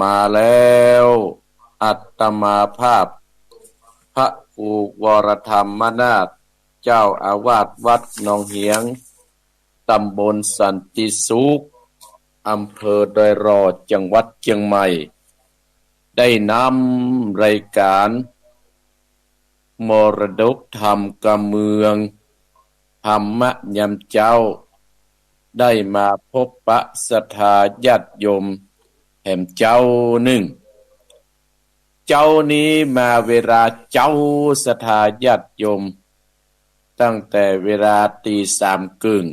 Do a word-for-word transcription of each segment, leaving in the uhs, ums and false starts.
มาแล้ว อาตมาภาพ พระครูวรธรรมนาถ เจ้าอาวาสวัดหนองเหียง ตำบลสันติสุข อำเภอดอยหล่อ จังหวัดเจียงใหม่ ได้นำรายการ มรดกธรรมกำเมือง ธรรมะยามเจ๊า ได้มาพบปะศรัทธาญาติโยมแหมเจ๊านึ่ง เจ๊านี้มาเวลาเจ๊า ศรัทธาญาติโยม ตั้งแต่เวลาตีสามเกิ่ง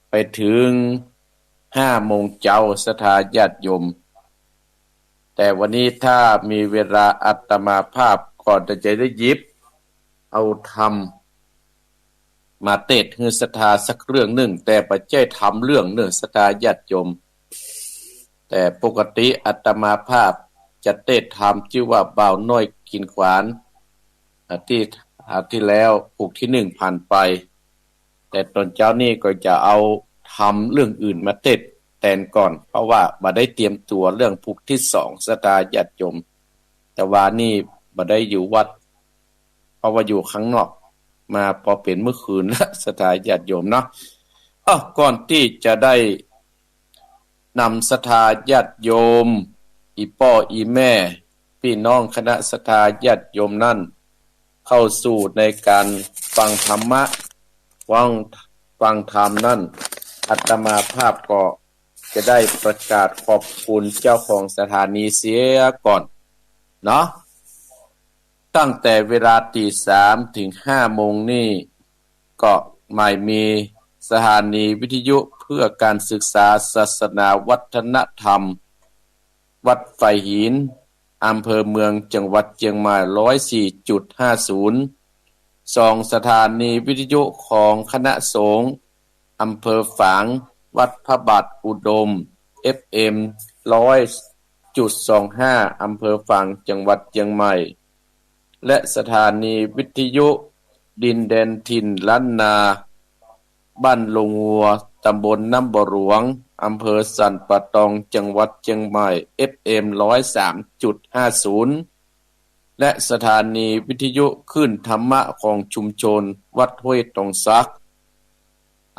ไปเถิงห้าโมงเจ๊า ศรัทธาญาติโยม แต่วันนี้ถ้ามีเวลาอาตมาภาพก็จะได้หยิบเอาธรรมมาเตสน์หื้อศรัทธาสักเรื่องนึ่ง แต่บ่ใจ้ธรรมเรื่องนึ่ง ศรัทธาญาติโยม แต่ปกติอาตมาภาพจะเตสน์ธรรมจื้อว่าบ่าวน้อยกินขวาน อาทิตย์ อาทิตย์แล้ว ผูกตี้นึ่งผ่านไป แต่ต๋อนเจ๊านี้ก็จะเอาธรรมเรื่องอื่นมาเตสน์แตนก่อน เพราะว่าบ่ได้เตรียมตั๋วเรื่องผูกตี้สอง ศรัทธาญาติโยม แต่วานี้บ่ได้อยู่วัด เพราะว่าอยู่ข้างนอก มาปอเป๋นเมื่อคืนละ ศรัทธาญาติโยมเนาะ อ้อ ก่อนตี้จะได้นำศรัทธาญาติโยม อี่ป้ออี่แม่ ปี้น้องคณะศรัทธาญาติโยมนั้น เข้าสู่ในการฟังธรรมะ ฟัง ฟังธรรมนั้น อาตมาภาพก็จะได้ประกาศขอบคุณเจ้าของสถานีเสียก่อนเนาะ ตั้งแต่เวลาตีสามเถิงห้าโมงนี้ ก็หมายมีสถานีวิทยุเพื่อการศึกษาศาสนาวัฒนธรรม วัดฝายหิน อำเภอเมือง จังหวัดเจียงใหม่ ร้อยสี่จุดห้าศูนย์ สอง สถานีวิทยุของคณะสงฆ์ อำเภอฝาง วัดพระบาทอุดม เอฟเอ็ม ร้อยจุดสองห้า อำเภอฝาง จังหวัดเจียงใหม่ และสถานีวิทยุดินแดนถิ่นล้านนา บ้านโรงงัว ตำบลน้ำบ่อหลวง อำเภอสันป่าตอง จังหวัดเจียงใหม่ เอฟเอ็ม ร้อยสามจุดห้าศูนย์ และสถานีวิทยุคลื่นธรรมะของชุมชนวัดห้วยตองสัก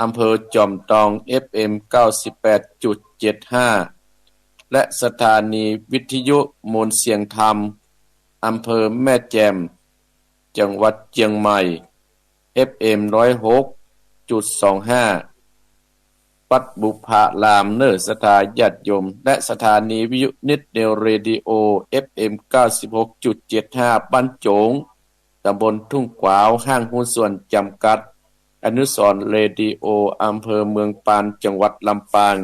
อำเภอจอมตอง เอฟเอ็ม เก้าสิบแปดจุดเจ็ดห้า และสถานีวิทยุมวลเสียงธรรม อำเภอแม่แจ่ม จังหวัดเจียงใหม่ เอฟเอ็ม ร้อยหกจุดสองห้า วัดบุพารามเน่อศรัทธาญาติโยม และสถานีวิทยุนิดเดียวเรดิโอ เอฟเอ็ม เก้าสิบหกจุดเจ็ดห้า บ้านโจ๋ง ตำบลทุ่งกวาว ห้างหุ้นส่วนจำกัด อนุสรณ์เรดิโอ อำเภอเมืองปาน จังหวัดลำปาง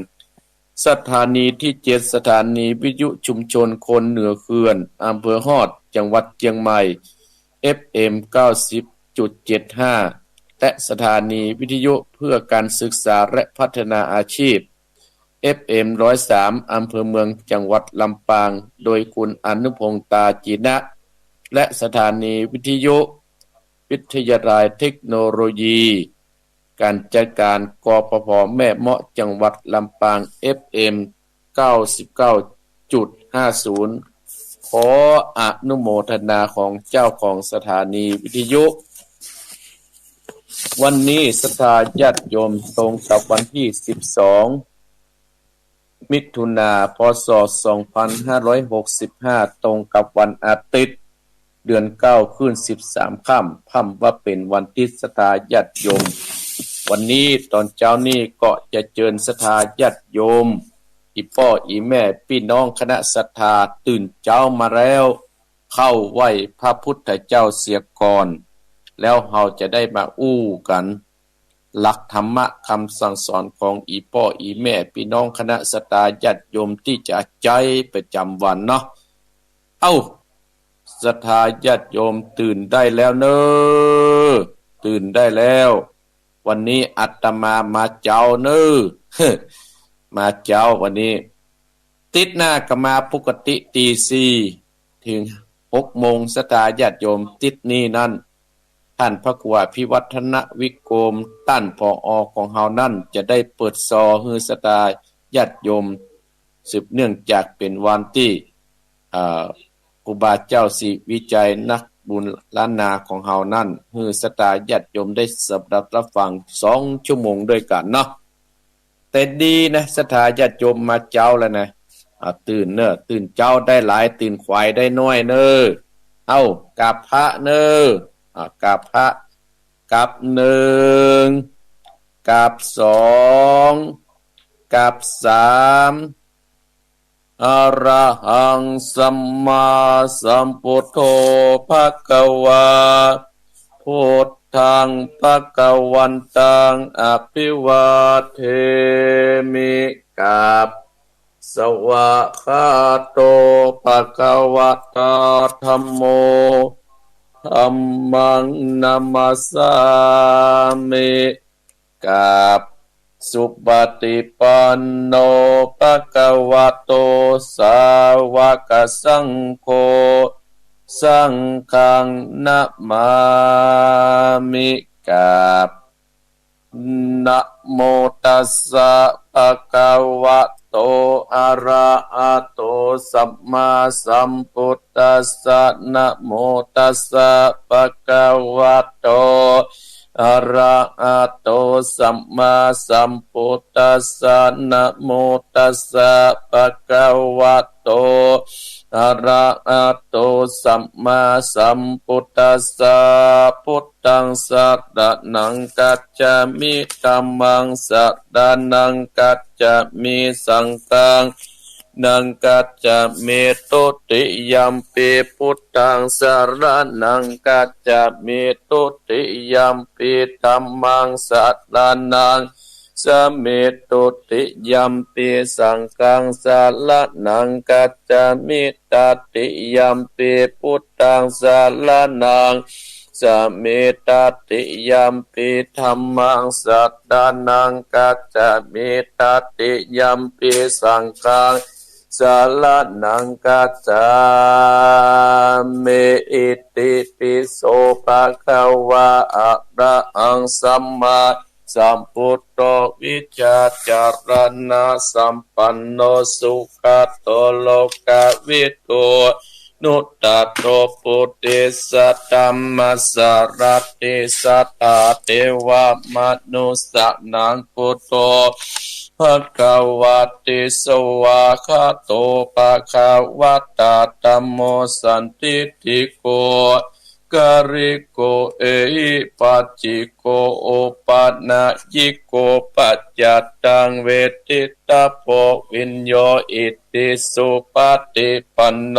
สถานีที่เจ็ด สถานีวิทยุชุมชนคนเหนือเขื่อน อำเภอฮอด จังหวัดเจียงใหม่ เอฟเอ็ม เก้าสิบจุดเจ็ดห้า และสถานีวิทยุเพื่อการศึกษาและพัฒนาอาชีพ เอฟเอ็ม ร้อยสาม อำเภอเมือง จังหวัดลำปาง โดยคุณอนุพงษ์ ตาจีนะ และสถานีวิทยุวิทยาลัยเทคโนโลยีการจัดการ กปภ แม่เมาะ จังหวัดลำปาง เอฟเอ็ม เก้าสิบเก้าจุดห้าศูนย์ ขออนุโมทนาของเจ้าของสถานีวิทยุ วันนี้ศรัทธาญาติโยม ตรงกับวันที่สิบสอง มิถุนา พ.ศ. สองพันห้าร้อยหกสิบห้า ตรงกับวันอาทิตย์ เดือนเก้าขึ้นสิบสามค่ำ พร่ำว่าเป๋นวันอาทิตย์ ศรัทธาญาติโยม วันนี้ต๋อนเจ๊านี้ก็จะเจิญศรัทธาญาติโยม อี่ป้ออี่แม่ ปี้น้องคณะศรัทธา ตื่นเจ๊ามาแล้ว เข้าไหว้พระพุทธเจ้าเสียก่อน แล้วเฮาจะได้มาอู้กั๋น หลักธรรมะคำสั่งสอนของอี่ป้ออี่แม่ ปี้น้องคณะศรัทธาญาติโยมตี้จะใจ๊ประจ๋ำวันเนาะ เอ้า ศรัทธาญาติโยมตื่นได้แล้วเน่อ ตื่นได้แล้ว วันนี้อาตมามาเจ๊าเน่อ มาเจ๊าวันนี้ ติ๊ดหน้าก็มาปกติตีสี่เถิงหกโมง ศรัทธาญาติโยม ติ๊ดนี้นั้น ต้านพระครูอภิวัฒนวิโกม ต้าน ผอ. ของเฮานั้นจะได้เปิดซอหื้อศรัทธาญาติโยม สืบเนื่องจากเป๋นวันตี้ อ่า ครูบาเจ้าศรีวิชัยนักบุญล้านนาของเฮานั้น หื้อศรัทธาญาติโยมได้สดับรับฟังสองชั่วโมงด้วยกั๋นเนาะ แต่ดีนะ ศรัทธาญาติโยมมาเจ๊าแล้วนะ อ่า ตื่นเน่อ ตื่นเจ๊าได้หลาย ตื่นขวายได้น้อยเน่อ เอ้า กราบพระเน่อ อ่า กราบพระ กราบหนึ่ง กราบสอง กราบสาม อะระหังสัมมาสัมพุทโธ ภะคะวา พุทธัง ภะคะวันตัง อะภิวาเทมิ กราบ สวากขาโต ภะคะวะตา ธัมโม ธัมมัง นะมัสสามิ กราบ สุปฏิปันโน ภะคะวะโต สาวกสังโฆ สังฆัง นะมามิ กราบ นะโมตัสสะ ภะคะวะโต อะระหะโต สัมมาสัมพุทธัสสะ นะโมตัสสะ ภะคะวะโต อะระหะโต สัมมาสัมพุทธัสสะ นะโมตัสสะ ภะคะวะโต อะระหะโต สัมมาสัมพุทธัสสะ พุทธัง สะระณัง คัจฉามิ ธัมมัง สะระณัง คัจฉามิ สังฆัง นัง คัจฉามิ ทุติยัมปิ พุทธัง สะระณัง คัจฉามิ ทุติยัมปิ ธัมมัง สะระณัง คัจฉามิ ทุติยัมปิ สังฆัง สะระณัง คัจฉามิ ตติยัมปิ พุทธัง สะระณัง คัจฉามิ ตติยัมปิ ธัมมัง สะระณัง คัจฉามิ ตติยัมปิ สังฆัง สะระณัง คัจฉามิ อิติปิโส ภะคะวา อะระหัง สัมมาสัมพุทโธ วิชชาจารณะสัมปันโน สุขะโต โลกะวิทู นุตตะโร ปุริสะธัมมะสะระถิ สัตถา เทวะ มะนุสสานัง ปุทโธ ภะคะวะติ สวากขาโต ภะคะวะตา ธัมโม สันทิฏฐิโก กาลิโก เอหิปัสสิโก โอปะนะยิโก ปัจจัตตัง เวทิตะโพ วิญญู อิติสุปะติปันโน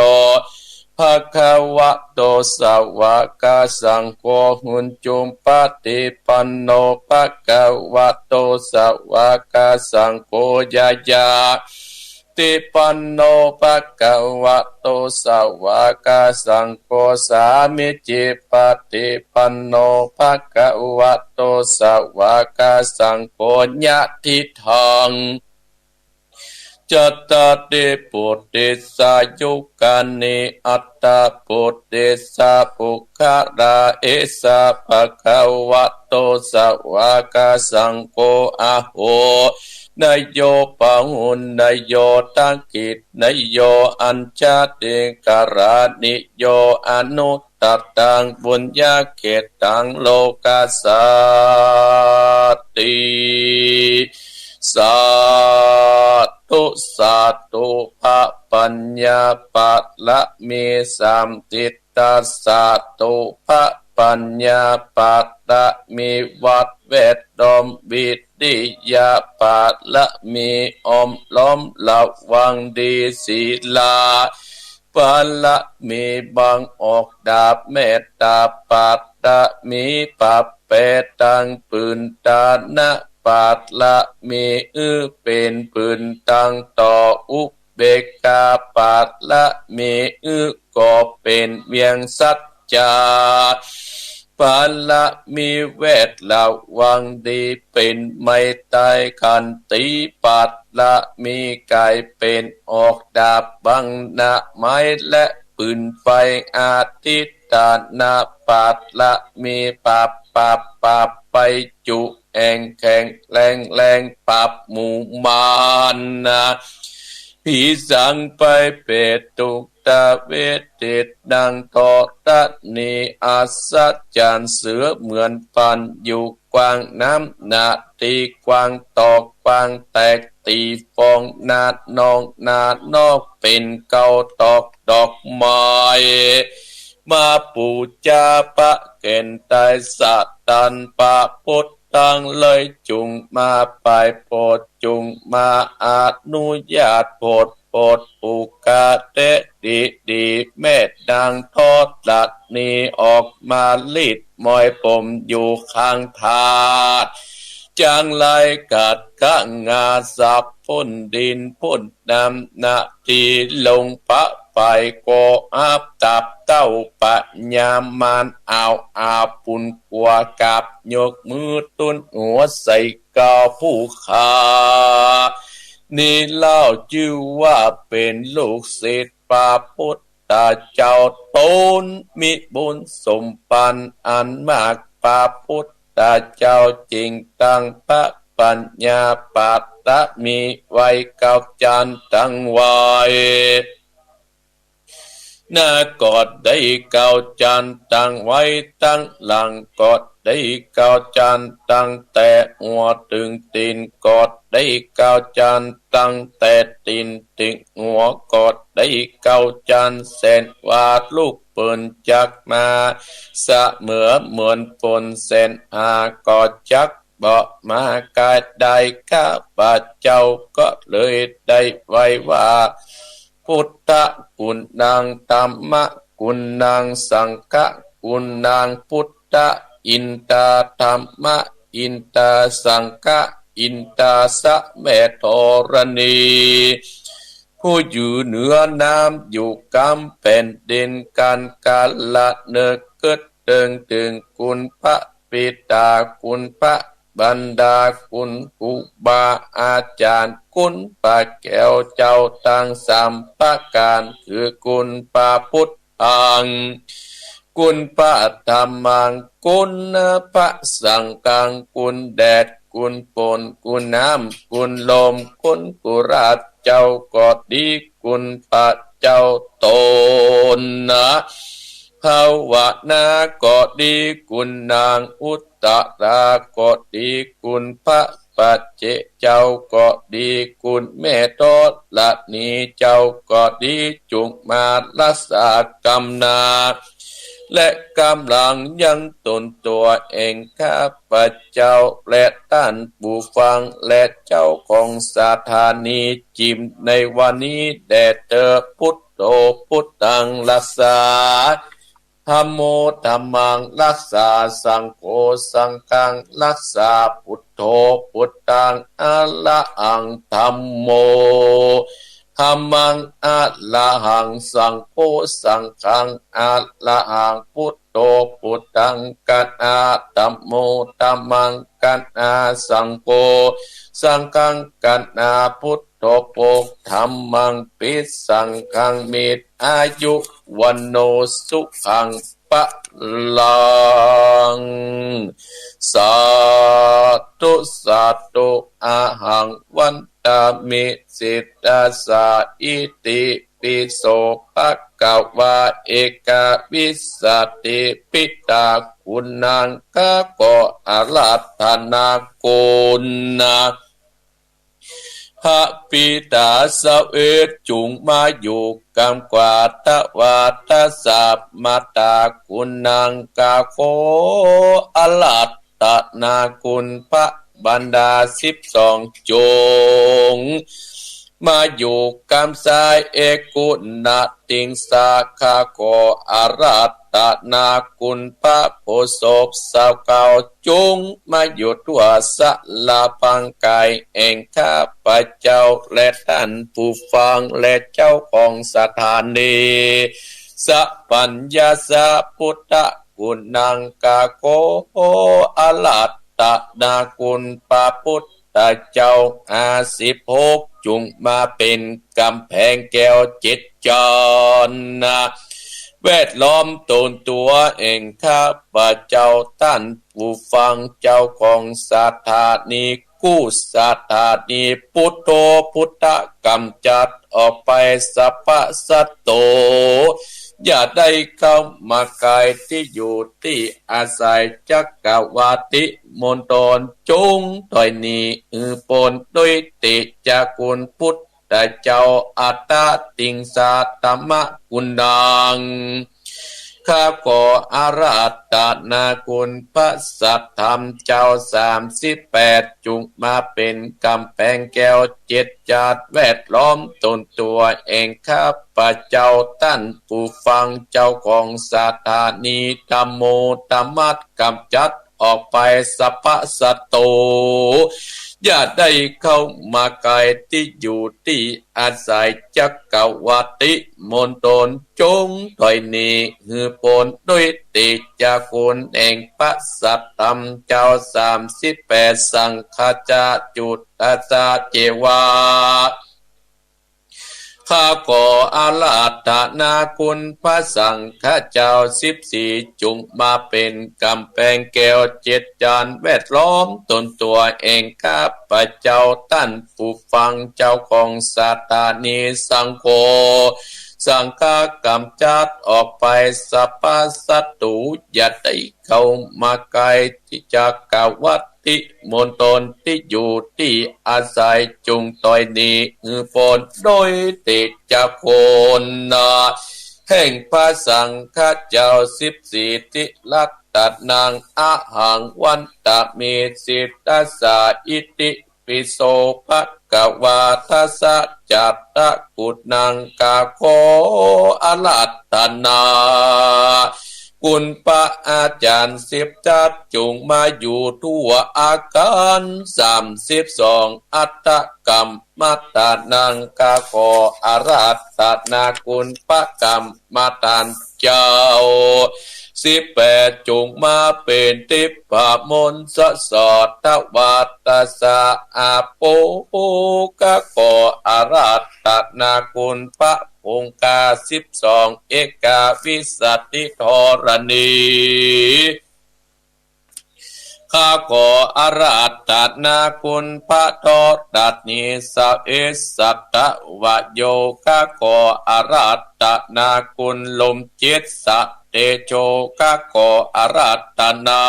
ภะคะวะโต สาวกสังโฆ อุจจุปะติปันโน ภะคะวะโต สาวกสังโฆ ญาญาติปันโน ภะคะวะโต สาวกสังโฆ สามีจิปะติปันโน ภะคะวะโต สาวกสังโฆ ญาติทัง จัตตาริ ปุริสายุคานิ อัตถะ ปุริสะ ปุคคละ เอสะ ภะคะวะโต สาวกสังโฆ อะหุนนโย ปะหุนนโย ทักขิณนโย อัจฉะริกะระณิโย อนุตตะรัง ปุญญะเขตตัง โลกัสสาติ สาธุ สาธุ พระปัญญาบารมีสามทิศ สาธุ พระปัญญาบารมี วัดแวดล้อม วิริยะบารมี อ้อมล้อมระวังดี ศีลาบารมี บังออกดาบเมตตาบารมี ปรับแปลงตังปืน ทานะบารมี อื้อเป๋นปืนตังต่ออุ เบกขาบารมี อื้อก่อเป๋นเวียง สัจจาบารมี แวดระวังดี เป๋นไม้ตาย ขันติบารมี ก๋ายเป๋นออกดาบบังหน้าไม้และปืนไฟ อธิฏฐานะบารมี ปราบ ปราบ ปราบไปจุ แอ่งแข็งแรงแรง ปราบหมู่มารนะ ผีสางไปเปรตตุกตะเวทิต นั่งธรณีอัศจรรย์ เสือเหมือนฟันอยู่กว้าง น้ำหน้าตี้กว้าง ตอกกว้างแตก ตี้ฟองหน้านองหน้านอก เป๋นเกาตอกดอกไม้ มาปู๋จาปะแก่นไตรสะตัน ปะปุทธัง เลยจุ่งมาไปโผด จุ่งมาอนุญาตโผด โผดปู๋กาเต๊ะดีๆ แม่นางธรณีออกมาลีดมอยผมอยู่ข้างธาตุ จังไรกัดกะงาสับพ่นดินพ่นน้ำ หน้าตี้ลงปะไปก็อับตับเต้าปัญญามาร อ้าวอาบุญกั๋วกราบยกมือตุ๊นหัวใส่ เกล้าผู้ข้า นี่เล่าจื้อว่าเป๋นลูกศิษย์พระพุทธเจ้า ต๋นมีบุญสมปันอันมาก พระพุทธเจ้าจึงตั้งพระปัญญาปาระมีไว้เก้าจั๊นตังไว้ หน้าก็ได้เก้าจั๊นตังไว้ ตังหลังก็ได้เก้าจั๊น ตั้งแต่หัวเถิงตี๋นก็ได้เก้าจั๊น ตั้งแต่ตี๋นเถิงหัวก็ได้เก้าจั๊น แสนว่าลูกเปิ้นจักมา เสมอเหมือนฝนแสนหาก็จักบ่มากายได้ ข้าพเจ้าก็เลยได้ไว้ว่า พุทธกุณัง ธัมมกุณัง สังฆกุณัง พุทธอินทา ธัมมอินทา สังฆอินทา สะแม่ธรณี ผู้อยู่เหนือน้ำอยู่กำแผ่นดิน ก๋านกาละเนิดเกิดเถิงเถิงคุณพระบิดา คุณพระบรรดา คุณครูบาอาจ๋ารย์ คุณพระแก้วเจ้าตังสามประก๋าน คือคุณพระพุทธัง คุณพระธัมมัง คุณพระสังฆัง คุณแดด คุณฝน คุณน้ำ คุณลม คุณกุหลาบเจ้าก็ดี คุณพระเจ้าต๋นนะ ภาวนาก็ดี คุณนางอุตตราก็ดี คุณพระปัจเจกเจ้าก็ดี คุณแม่ธรณีเจ้าก็ดี จุ่งมารักษากำนา และกำลังยังต๋นตั๋วเอง ข้าพเจ้าและต้านผู้ฟังและเจ้าของสถานีจิมในวันนี้แด่เต๊อะ พุทโธพุทธังรักษา ธัมโมธัมมังรักษา สังโฆสังฆังรักษา พุทโธพุทธังอะระหัง ธัมโมธัมมังอะระหัง สังโฆสังฆังอะระหัง พุทโธพุทธังกัณหา ธัมโมธัมมังกัณหา สังโฆสังฆังกัณหา พุทโธโภค ธัมมังภิ สังฆังมิตร อายุ วัณโณ สุขัง พลัง สาธุ สาธุ อะหัง วันทามิ สิทธัสสะ อิติปิโส ภะคะวา เอกวิสสะติ ปิตาคุณัง ข้าขออาราธนาคุณนะ พระปิตาเสวต จุ่งมาอยู่กำขวา ทวาทะสะ มาตาคุณัง ข้าขออาราธนาคุณพระบรรดาสิบสอง จุ่งมาอยู่กำซ้าย เอกุณะติงสา ข้าขออาราธนาคุณพระโพธิ์ศพเศร้าเก้า จุ่งมาอยู่ทั่วสาราปังก๋ายแห่งข้าพเจ้าและต้านผู้ฟังและเจ้าของสถานี สัพพัญญาสะ พุทธคุณัง ข้าขออาราธนาคุณพระพุทธเจ้าห้าสิบหก จุ่งมาเป๋นก๋ำแพงแก้วเจ็ดจั๊นนะ แวดล้อมต๋นตั๋วแห่งข้าพเจ้า ต้านผู้ฟังเจ้าของสถานี กู้สถานี ปุทโธ พุทธะ ก๋ำจัดออกไปสรรพศัตรู อย่าได้เข้ามาใกล้ตี้อยู่ตี้อาศัย จักกัปวัตติมณฑล จงถ้อยหนีหื้อป๊น ด้วยเตชะคุณพุทธเจ้า อัตถิงสาธรรมกุณัง ข้าขออาราธนาคุณพระสัทธรรมเจ้าสามสิบแปด จุ่งมาเป๋นก๋ำแปงแก้วเจ็ดจานแวดล้อมตนตั๋วแห่งข้าพเจ้า ต้านผู้ฟัง เจ้าของสถานีธัมโม ธรรมะ ก๋ำจัดออกไปสรรพศัตรู อย่าได้เข้ามาใกล้ตี้อยู่ตี้อาศัย จักกัปวัตติมณฑล จงถ้อยหนีหื้อป๊น ด้วยเตชะคุณแห่งพระสัทธรรมเจ้าสามสิบแปด สังฆาจาจุตตาสาเจวา ข้าขออาราธนาคุณพระสังฆะเจ้าสิบสี่ จุ่งมาเป๋นก๋ำแปงแก้วเจ็ดจานแวดล้อมตนตั๋วแห่งข้าพเจ้า ต้านผู้ฟัง เจ้าของสถานี สังโฆ สังฆะ ก๋ำจัดออกไปสรรพศัตรู อย่าได้เข้ามาใกล้ตี้จักกัปวัตติมณฑล ตี้อยู่ตี้อาศัย จงถ้อยหนีหื้อป๊น ด้วยเตชะคุณแห่งพระสังฆะเจ้าสิบสี่ ติรัตตะนัง อะหัง วันตะมิ สิทธัสสะ อิติ ปิโส ภะคะวา ทัสสะ จัตตะกุณัง ข้าขออาราธนาคุณพระอาจารย์สิบทัศน์ จุ่งมาอยู่ทั่วอาคารสามสิบสอง อัตถกรรมตานัง ข้าขออาราธนาคุณพระกรรมตานเจ้าสิบแปด จุ่งมาเป๋นทิพยมนต์สะสอดถวาย ทัสสะ อาโป ข้าขออาราธนาคุณพระคงคาสิบสอง เอกาวิสสติธรณี ข้าขออาราธนาคุณพระธรณี สะเอสสัตวโย ข้าขออาราธนาคุณลมจิตสะเตโช ข้าขออาราธนา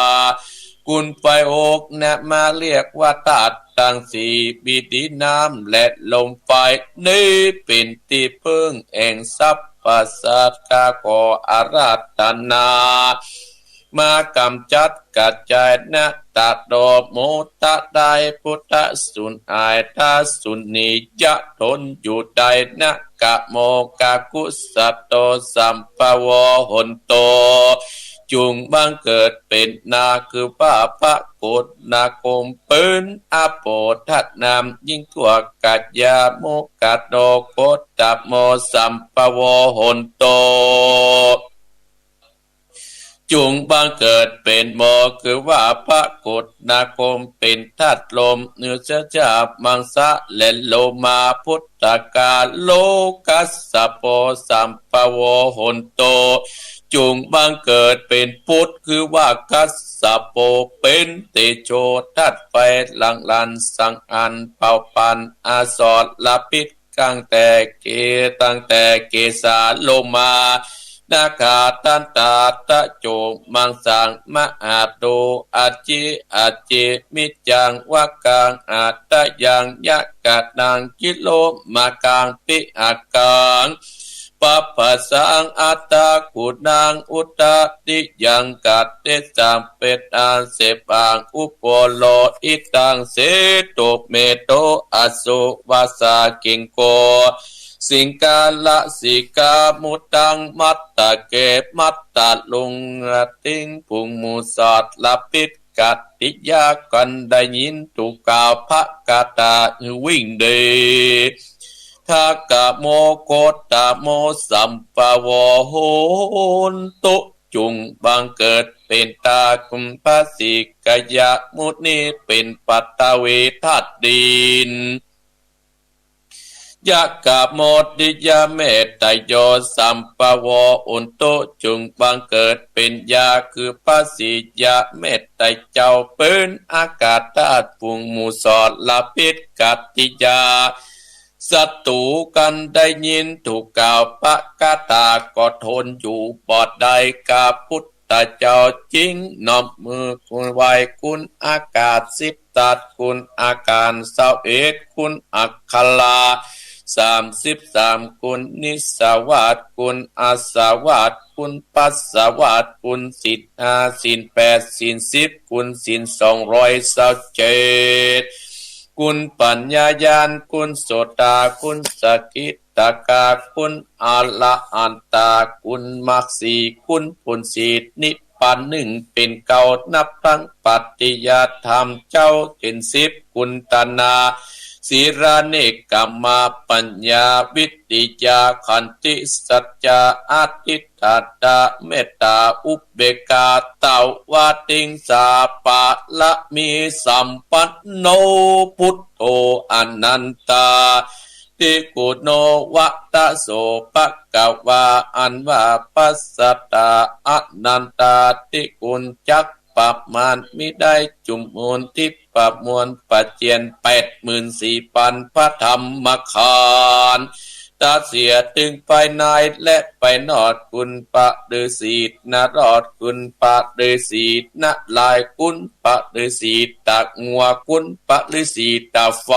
คุณไฟหก นะมาเรียกว่าธาตุตังสี่ มีดินน้ำและลมไฟ นี้เป๋นตี้เปิ้งแห่งสรรพสัตว์ ข้าขออาราธนา มากำจัดกระจายนะ ตะโดโมตะได้พุทธสุนอายทสุนียะทนอยู่ได้นะ กะโมกะกุสะโตสัมปะโวหนโต จุ่งบังเกิดเป๋นนา คือว่าพระโกฏนาคม เป๋นอโปธนามยิ่งกว่ากะยาโมกะโตโคตะโมสัมปะโวหนโต จุ่งบังเกิดเป๋นโม คือว่าพระโกฏนาคมเป๋นธาตุลม เนื้อเชื้อชาติมังสะและโลมา พุทธกาโลกัสสะโปสัมปะโวหนโต จุ่งบังเกิดเป๋นพุทธ คือว่ากัสสะโปเป๋นเตโชธาตุไฟ หลั่งหลั่นสังหารเผาผลาญอสรพิษ ตั้งแต่เก ตั้งแต่เกสาโลมา นาขา ตันตา ตะโจ มังสัง มหาโต อาจิ อาจิ มิจจัง วะกัง อัตตะยัง ยะกะนัง กิโลมากัง ปิหะกัง ปัปปะสัง อัตตะกุณัง อุตตะติยัง กัตติสัมเปตัง เสปัง อุโปโล อิตัง เสตุเมโต อสุวัสสะ กิงโก สิงคาละสิกา มุตัง มัตตะเก มัตตะลุง ติง ปุง มูสัตว์ละปิด กัตติยา กันได้ยินถูกกล่าวพระคาถา วิ่งดี ทะกะโม โคตะโม สัมปะโวโหนตุ จุ่งบังเกิดเป๋นตาคุณพระสิกยะมุนี เป๋นปัตตวีธาตุดิน ยะกะโมติยะเมตตะโย สัมปะโว อุนตุ จุ่งบังเกิดเป๋นยา คือพระศรียะเมตตะเจ้า เป๋นอากาศธาตุ ฝูงหมู่สรพิษกัตติยา ศัตรู๋กั๋นได้ยินถูกกล่าว ปะกะตาก็ทนอยู่บ่ได้ กาพุทธเจ้าจึงน้อมมือไหว้คุณอากาศสิบทัศน์ คุณอาการซาวเอ็ด คุณอักขราสามสิบสาม คุณนิสสวัสดิ์ คุณอัสสวัสดิ์ คุณปัสสวัสดิ์ คุณศีลห้า ศีลแปด ศีลสิบ คุณศีลสองร้อยซาวเจ็ด คุณปัญญาญาณ คุณโสตา คุณสกิทาคา คุณอรหันตา คุณมรรคสี่ คุณผลสี่ นิพพานหนึ่งเป๋นเก้า นับตังปฏิยัติธรรมเจ้าเป๋นสิบ คุณตนา สีลา เนกขัมมา ปัญญา วิริยะ ขันติ สัจจะ อธิษฐานะ เมตตา อุเบกขา ตวาติงสา บารมีสัมปันโน พุทโธ อนันตา ติโกโน วะตะโส ภะคะวา อันว่าพระศาสดาอนันตาติโกณจักประมาณมิได้ จุมมูลทิพย์ประมวลประเจียนแปดหมื่นสี่พันพระธรรมขันธ์ ตัดเสียตึงภายในและภายนอก คุณพระฤๅษีนรอด คุณพระฤๅษีนารายณ์ คุณพระฤๅษีตางัว คุณพระฤๅษีตาไฟ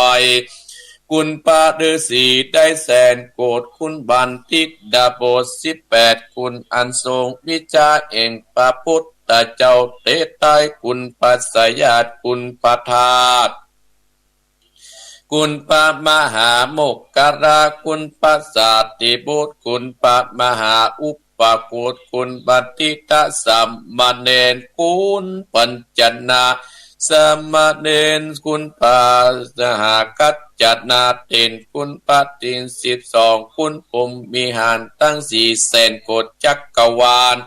คุณพระฤๅษีได้แสนโกศ คุณบัณฑิตดาบทสิบแปด คุณอันทรงวิชาแห่งพระพุทธเจ้าแต่ใต้ คุณพระสยาด คุณพระธาตุ คุณพระมหาโมคคัลลา คุณพระสารีบุตร คุณพระมหาอุปคุต คุณบัณฑิตสามเณร คุณปัญจนา สามเณร คุณพระสหกัจจนาเถร คุณพระตรีสิบสอง คุณพรหมวิหารตังสี่แสนโกศจักรวาล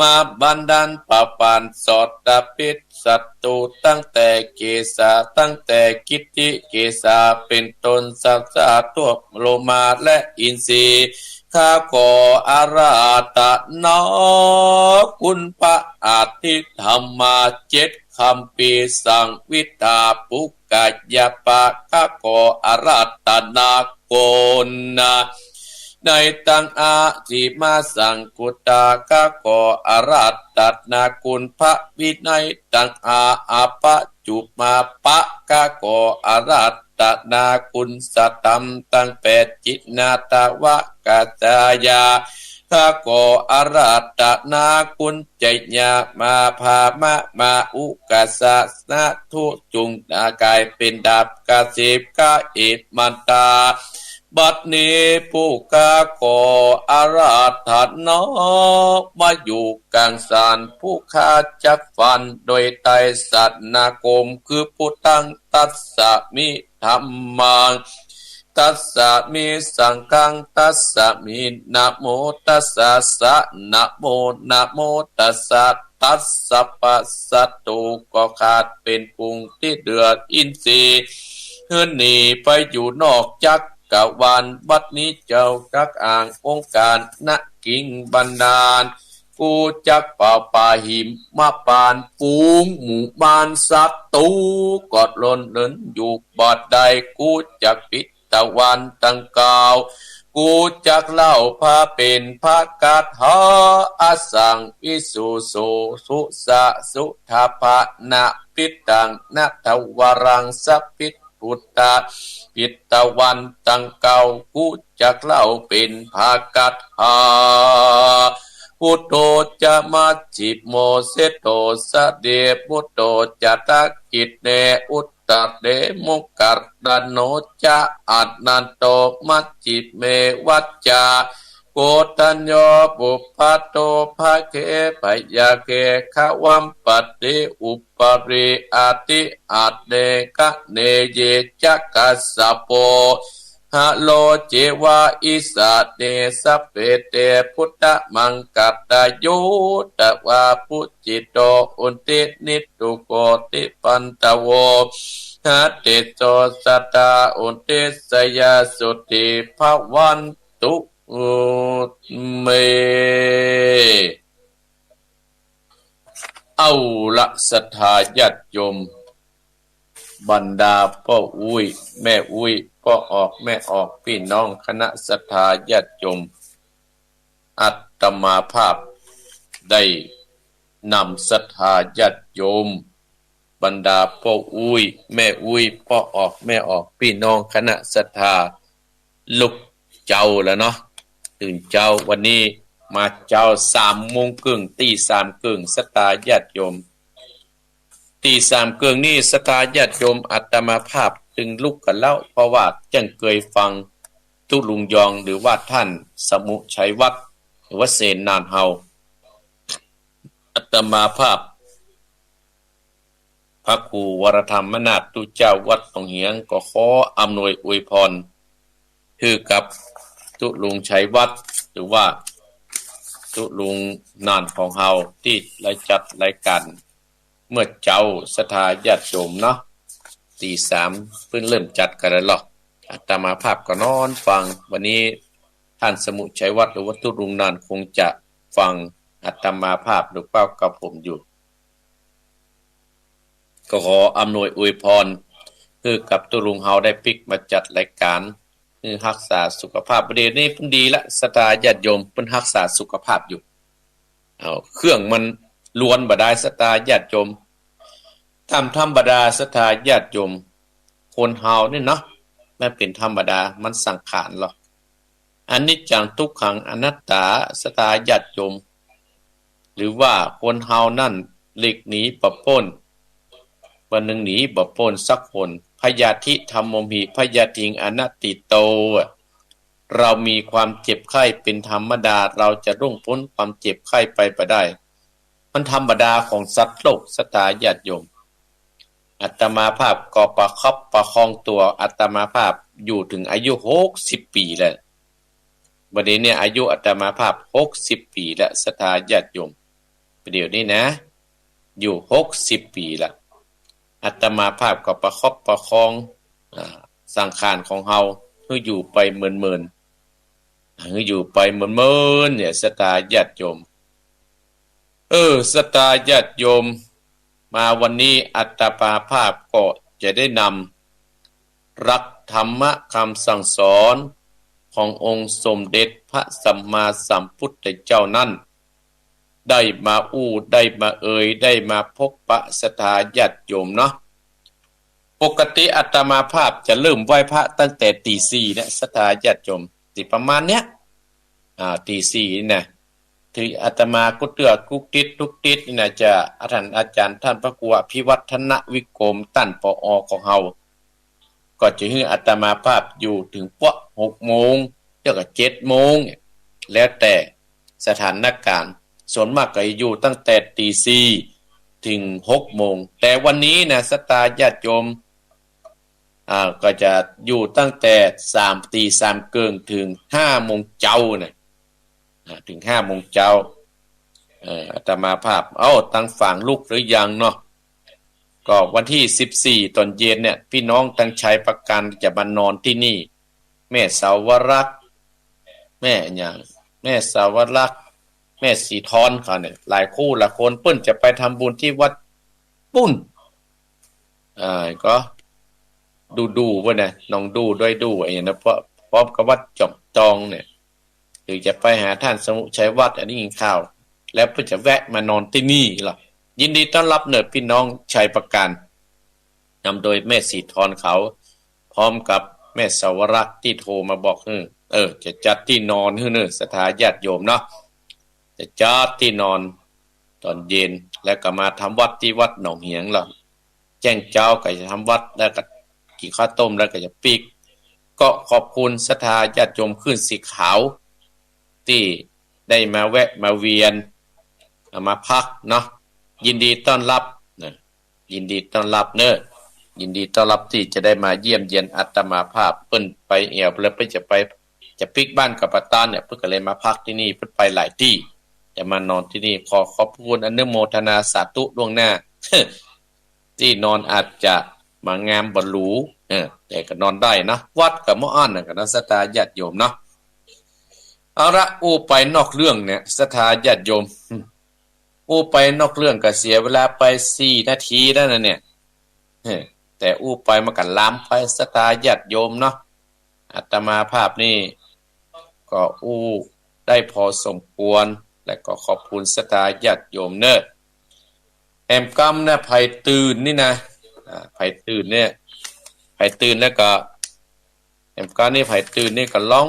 มาบันดาลประปานสอดตะปิดศัตรูตั้งแต่เกศา ตั้งแต่กิตติเกศาเป๋นต้น สัตว์ทั่วโลมาและอินทรีย์ ข้าขออาราธนาคุณพระอภิธรรมาเจ็ดคัมภีร์ สังวิตา ปุกกะยะปะ ข้าขออาราธนาคุณนะ ในตังอาทิมาสังคุตา ข้าขออาราธนาคุณพระวินัยตังอาอาปะจุมาปะ ข้าขออาราธนาคุณสัตธรรมตังแปด จินนาทวะกัสสายา ข้าขออาราธนาคุณชัยยามาพามะมาอุกสสะ ทุจุงนากายเป๋นดาบกระสิบกะเอมันตา บัดนี้ผู้ข้าขออาราธนามาอยู่กลางสาร ผู้ข้าจักฟันโดยไตรสรณคม คือพุทธัง ทัสสะมิ ธัมมัง ทัสสะมิ สังฆัง ทัสสะมิ นะโมตัสสะ สะ นะโม นะโมตัสสะ ทัสสะ ปะ ศัตรูก็ขาดเป๋นฝูงตี้เดือด อินทรีย์หื้อหนีไปอยู่นอกจักรวาล บัดนี้เจ้าจักอ้างองค์การนะ กิ่งบันดาล กูจักเป่าป่าหิมพานต์ ฝูงหมู่มารศัตรูก็หล่นเลินอยู่บ่ได้ กูจักปิดตะวันตังเก้า กูจักเล่าพระเป๋นพระคาถา อสังวิสุโส สุสะ สุทะพะนะ ปิดตังนะทวารัง สะปิด พุทธะ ปิดตะวันตังเก้า กูจักเล่าเป๋นพระคาถา พุทโธ จะ มัชฌิโม เสโท สะเด พุทโธ จะ ทักขิเณ อุตตะเร มุคคัลลาโน จะ อะนันโต มัชฌิเม วัจจะ โคฏัญโญ ปุพพะโต ภะเค พะยะเค ขวัมปะติ อุปริ อะติ อะเน คะเน เย จะ คัสสะโป หะโล เจวะ อิสะเน สัพเพ เต พุทธะมังคะตายุตวา ปุจจิโต อุตติ นิทุโก ติปันตะโว เตโส สัตตา อุตติสสะ ยะ สุติ ภะวันตุ เม เอาละ ศรัทธาญาติโยม บรรดาป้ออุ๊ย แม่อุ๊ย ป้อออก แม่ออก ปี้น้องคณะศรัทธาญาติโยม อาตมาภาพได้นำศรัทธาญาติโยม บรรดาป้ออุ๊ย แม่อุ๊ย ป้อออก แม่ออก ปี้น้องคณะศรัทธา ลุกเจ๊าแล้วเนาะ ตื่นเจ๊า วันนี้มาเจ๊าสามโมงเกิ่ง ตีสามเกิ่ง ศรัทธาญาติโยม ตีสามเกิ่งนี่ ศรัทธาญาติโยม อาตมาภาพตึงลุกกั๋นแล้ว เพราะว่าจั้งเกยฟังตุ๊ลุงยอง หรือว่าต้านสมุชัยวัฒน์ หรือว่าเสนน่านเฮา อาตมาภาพ พระครูวรธรรมนาถตุ๊เจ้าวัดหนองเหียง ก็ขออำนวยอวยพร หื้อกับตุ๊ลุงชัยวัฒน์ หรือว่าตุ๊ลุงน่านของเฮา ตี้ได้จัดรายก๋านเมื่อเจ๊า ศรัทธาญาติโยมเนาะ ตีสามเปิ้นเริ่มจัดกั๋นแล้วลอ อาตมาภาพก็นอนฟัง วันนี้ต้านสมุชัยวัฒน์ หรือว่าตุ๊ลุงน่านคงจะฟังอาตมาภาพหรือเปล่ากับผมอยู่ ก็ขออำนวยอวยพร หื้อกับตุ๊ลุงเฮาได้ปิ๊กมาจัดรายก๋าน หื้อฮักษาสุขภาพ ประเดี๋ยวนี้เปิ้นดีละ ศรัทธาญาติโยม เปิ้นฮักษาสุขภาพอยู่ เอา เครื่องมันลวนบ่ดาย ศรัทธาญาติโยม ต๋ามธรรมดา ศรัทธาญาติโยม คนเฮานี่เนาะ มันเป๋นธรรมดา มันสังขารลอ อนิจจัง ทุกขัง อนัตตา ศรัทธาญาติโยม หรือว่าคนเฮานั้นหลีกหนีบ่ป๊น วันนึ่งหนีบ่ป๊นสักคน พยาธิธัมโมหิ พยาธิง อนัตถิโต เรามีความเจ็บไข้เป๋นธรรมดา เราจะล่วงป๊นความเจ็บไข้ไปบ่ได้ มันธรรมดาของสัตว์โลก ศรัทธาญาติโยม อาตมาภาพก็ประคับประคองตั๋ว อาตมาภาพอยู่เถิงอายุหกสิบปี๋แล้ว บัดนี้เนี่ยอายุอาตมาภาพหกสิบปี๋แล้ว ศรัทธาญาติโยม ประเดี๋ยวนี้นะ อยู่หกสิบปี๋แล้ว อาตมาภาพก็ประคับประคอง อ่า สังขารของเฮา หื้ออยู่ไปเมินๆ หื้ออยู่ไปเมินๆ เนี่ย ศรัทธาญาติโยม เออ ศรัทธาญาติโยม มาวันนี้อาตมาภาพก็จะได้นำหลักธรรมะคำสั่งสอนขององค์สมเด็จพระสัมมาสัมพุทธเจ้านั้น ได้มาอู้ ได้มาเอ่ย ได้มาพบปะศรัทธาญาติโยมเนาะ ปกติอาตมาภาพจะเริ่มไหว้พระตั้งแต่ตีสี่เนี่ย ศรัทธาญาติโยม ตี้ประมาณเนี้ย อ่า ตีสี่นี่นะ ตี้อาตมากู้เตื้อกู้ติ๊ดกู้ติ๊ดนี่นะ จะ อา ต้านอาจ๋ารย์ ต้านพระครูอภิวัฒนวิกรม ต้าน ผอ ของเฮา ก็จะหื้ออาตมาภาพอยู่เถิงปะหกโมง เดี๋ยวก็เจ็ดโมง แล้วแต่สถานก๋ารณ์ ส่วนมากก็อยู่ตั้งแต่ตีสี่เถิงหกโมง แต่วันนี้นะ ศรัทธาญาติโยม อ่า ก็จะอยู่ตั้งแต่สาม ตีสามเกิ่งเถิงห้าโมงเจ๊านะ อ่า เถิงห้าโมงเจ๊า เอ่อ อาตมาภาพ เอ้า ตังฝางลุกหรือยังเนาะ ก็วันตี้สิบสี่ต๋อนเย็นเนี่ย ปี้น้องตังชัยประการจะมานอนตี้นี่ แม่สาวรักษ์ แม่หยัง แม่สาวรักษ์ แม่สีทอนเขาเนี่ย หลายคู่หลายคน เปิ้นจะไปทำบุญตี้วัดปุ้น อ่า ก็ดูๆ เปิ้นนะ น้องดูด้วยดู ไอ้เนี่ยนะ พร้อม พร้อมกับวัดจอมตองเนี่ย หรือจะไปหาต้านสมุชัยวัฒน์ อันนี้ยินข่าว แล้วเปิ้นจะแวะมานอนตี้นี่ลอ ยินดีต้อนรับเน่อปี้น้องชัยประการ นำโดยแม่สีทอนเขา พร้อมกับแม่สาวรักษ์ตี้โทรมาบอก เออ เออ จะจัดตี้นอนหื้อเน่อ ศรัทธาญาติโยมเนาะ จะจัดตี้นอนต๋อนเย็น แล้วก็มาทำวัดตี้วัดหนองเหียงลอ แจ้งเจ๊าก็จะทำวัด แล้วก็กิ๋นข้าวต้ม แล้วก็จะปิ๊ก ก็ขอบคุณศรัทธาญาติโยมคลื่นสีขาว ตี้ได้มาแวะมาเวียน เอามาพักเนาะ ยินดีต้อนรับนะ ยินดีต้อนรับเน่อ ยินดีต้อนรับตี้จะได้มาเยี่ยมเยียนอาตมาภาพ เปิ้นไปแอ่ว แล้วเปิ้นจะไป จะปิ๊กบ้านกับปะตานเนี่ย เปิ้นก็เลยมาพักตี้นี่ เปิ้นไปหลายตี้ จะมานอนตี้นี่ ขอขอบคุณอนุโมทนาสาธุล่วงหน้า ตี้นอนอาจจะ บ่างามบ่หรู เออ แต่ก็นอนได้นะ วัดก็บ่อั้นนะ ก็นะ ศรัทธาญาติโยมเนาะ เอาละ อู้ไปนอกเรื่องเนี่ย ศรัทธาญาติโยม อู้ไปนอกเรื่องก็เสียเวลาไปสี่นาทีแล้วนะเนี่ย เออ แต่อู้ไปมันก็ลามไป ศรัทธาญาติโยมเนาะ อาตมาภาพนี่ก็อู้ได้พอสมควร และก็ขอบคุณศรัทธาญาติโยมเนอะ แหมกำนะ ใผตื่นนี่นะ อ่า ใผตื่นเนี่ย ใผตื่นแล้วก็ แหมกำนี่ ใผตื่นนี่ก็ลอง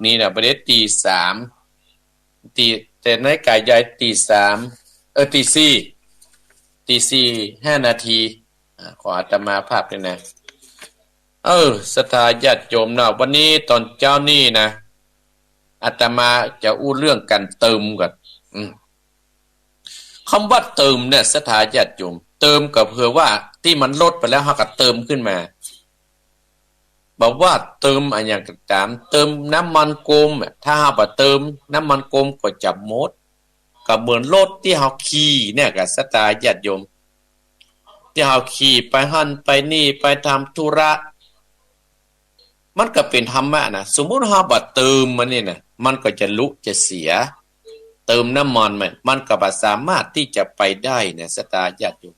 นี่นะ บ่าเด๋ตีสาม ตี แต่ในก๋ายยายตีสาม เออ ตีสี่ ตีสี่ห้านาที อ่า ของอาตมาภาพนี่นะ เออ ศรัทธาญาติโยมนะ วันนี้ตอนเจ๊านี่นะ อาตมาจะอู้เรื่องก๋านเติมก่อน อืม กำว่าเติมเนี่ย ศรัทธาญาติโยม เติมก็เปื้อว่าตี้มันลดไปแล้ว เฮาก็เติมขึ้นมา บ่าว่าเติมอะหยังก็ต๋าม เติมน้ำมันโกมอะ ถ้าเฮาบ่เติม น้ำมันโกมก็จะหมด ก็เหมือนรถตี้เฮาขี่เนี่ยก่ะ ศรัทธาญาติโยม ตี้เฮาขี่ไปหั้นไปนี่ ไปทำธุระ มันก็เป๋นธรรมะนะ สมมุติเฮาบ่เติมมันนี่นะ มันก็จะลุจะเสีย เติมน้ำมันมัน มันก็บ่สามารถตี้จะไปได้เนี่ย ศรัทธาญาติโยม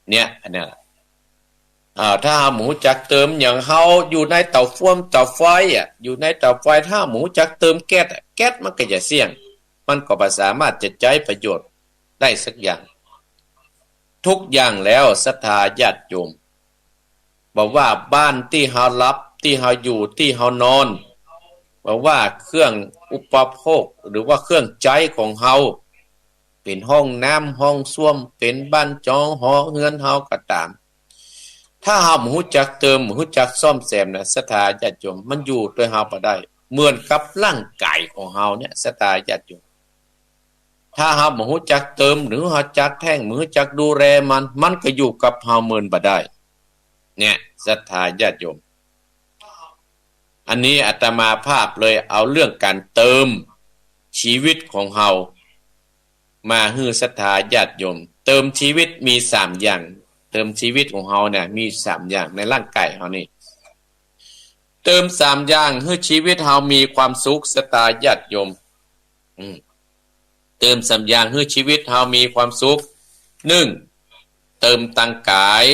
เนี่ย อันเนี้ย อ่า ถ้าเฮาบ่ฮู้จักเติม อย่างเฮาอยู่ในเต๋าฟ้วมเต๋าไฟอะ อยู่ในเต๋าไฟ ถ้าเฮาบ่ฮู้จักเติมแก๊สอะ แก๊สมันก็จะเสี้ยง มันก็บ่สามารถจะใจ๊ประโยชน์ได้สักอย่าง ทุกอย่างแล้ว ศรัทธาญาติโยม บ่าว่าบ้านตี้เฮาหลับ ตี้เฮาอยู่ ตี้เฮานอน บ่าว่าเครื่องอุปโภค หรือว่าเครื่องใจ๊ของเฮา เป๋นห้องน้ำห้องส้วม เป๋นบ้านจองหอเฮือนเฮาก็ต๋าม ถ้าเฮาบ่ฮู้จักเติม บ่ฮู้จักซ่อมแซมนะ ศรัทธาญาติโยม มันอยู่ตวยเฮาบ่ได้ เหมือนกับร่างก๋ายของเฮาเนี่ย ศรัทธาญาติโยม ถ้าเฮาบ่ฮู้จักเติม หรือฮู้จักแท่ง บ่ฮู้จักดูแลมัน มันก็อยู่กับเฮาเมินบ่ได้ เนี่ย ศรัทธาญาติโยม อันนี้อาตมาภาพเลยเอาเรื่องก๋านเติมชีวิตของเฮา มาหื้อศรัทธาญาติโยม เติมชีวิตมีสามอย่าง เติมชีวิตของเฮาเนี่ยมีสามอย่างในร่างก๋ายเฮานี่ เติมสามอย่างหื้อชีวิตเฮามีความสุข ศรัทธาญาติโยม อืม เติมสามอย่างหื้อชีวิตเฮามีความสุข หนึ่ง เติมตังก๋าย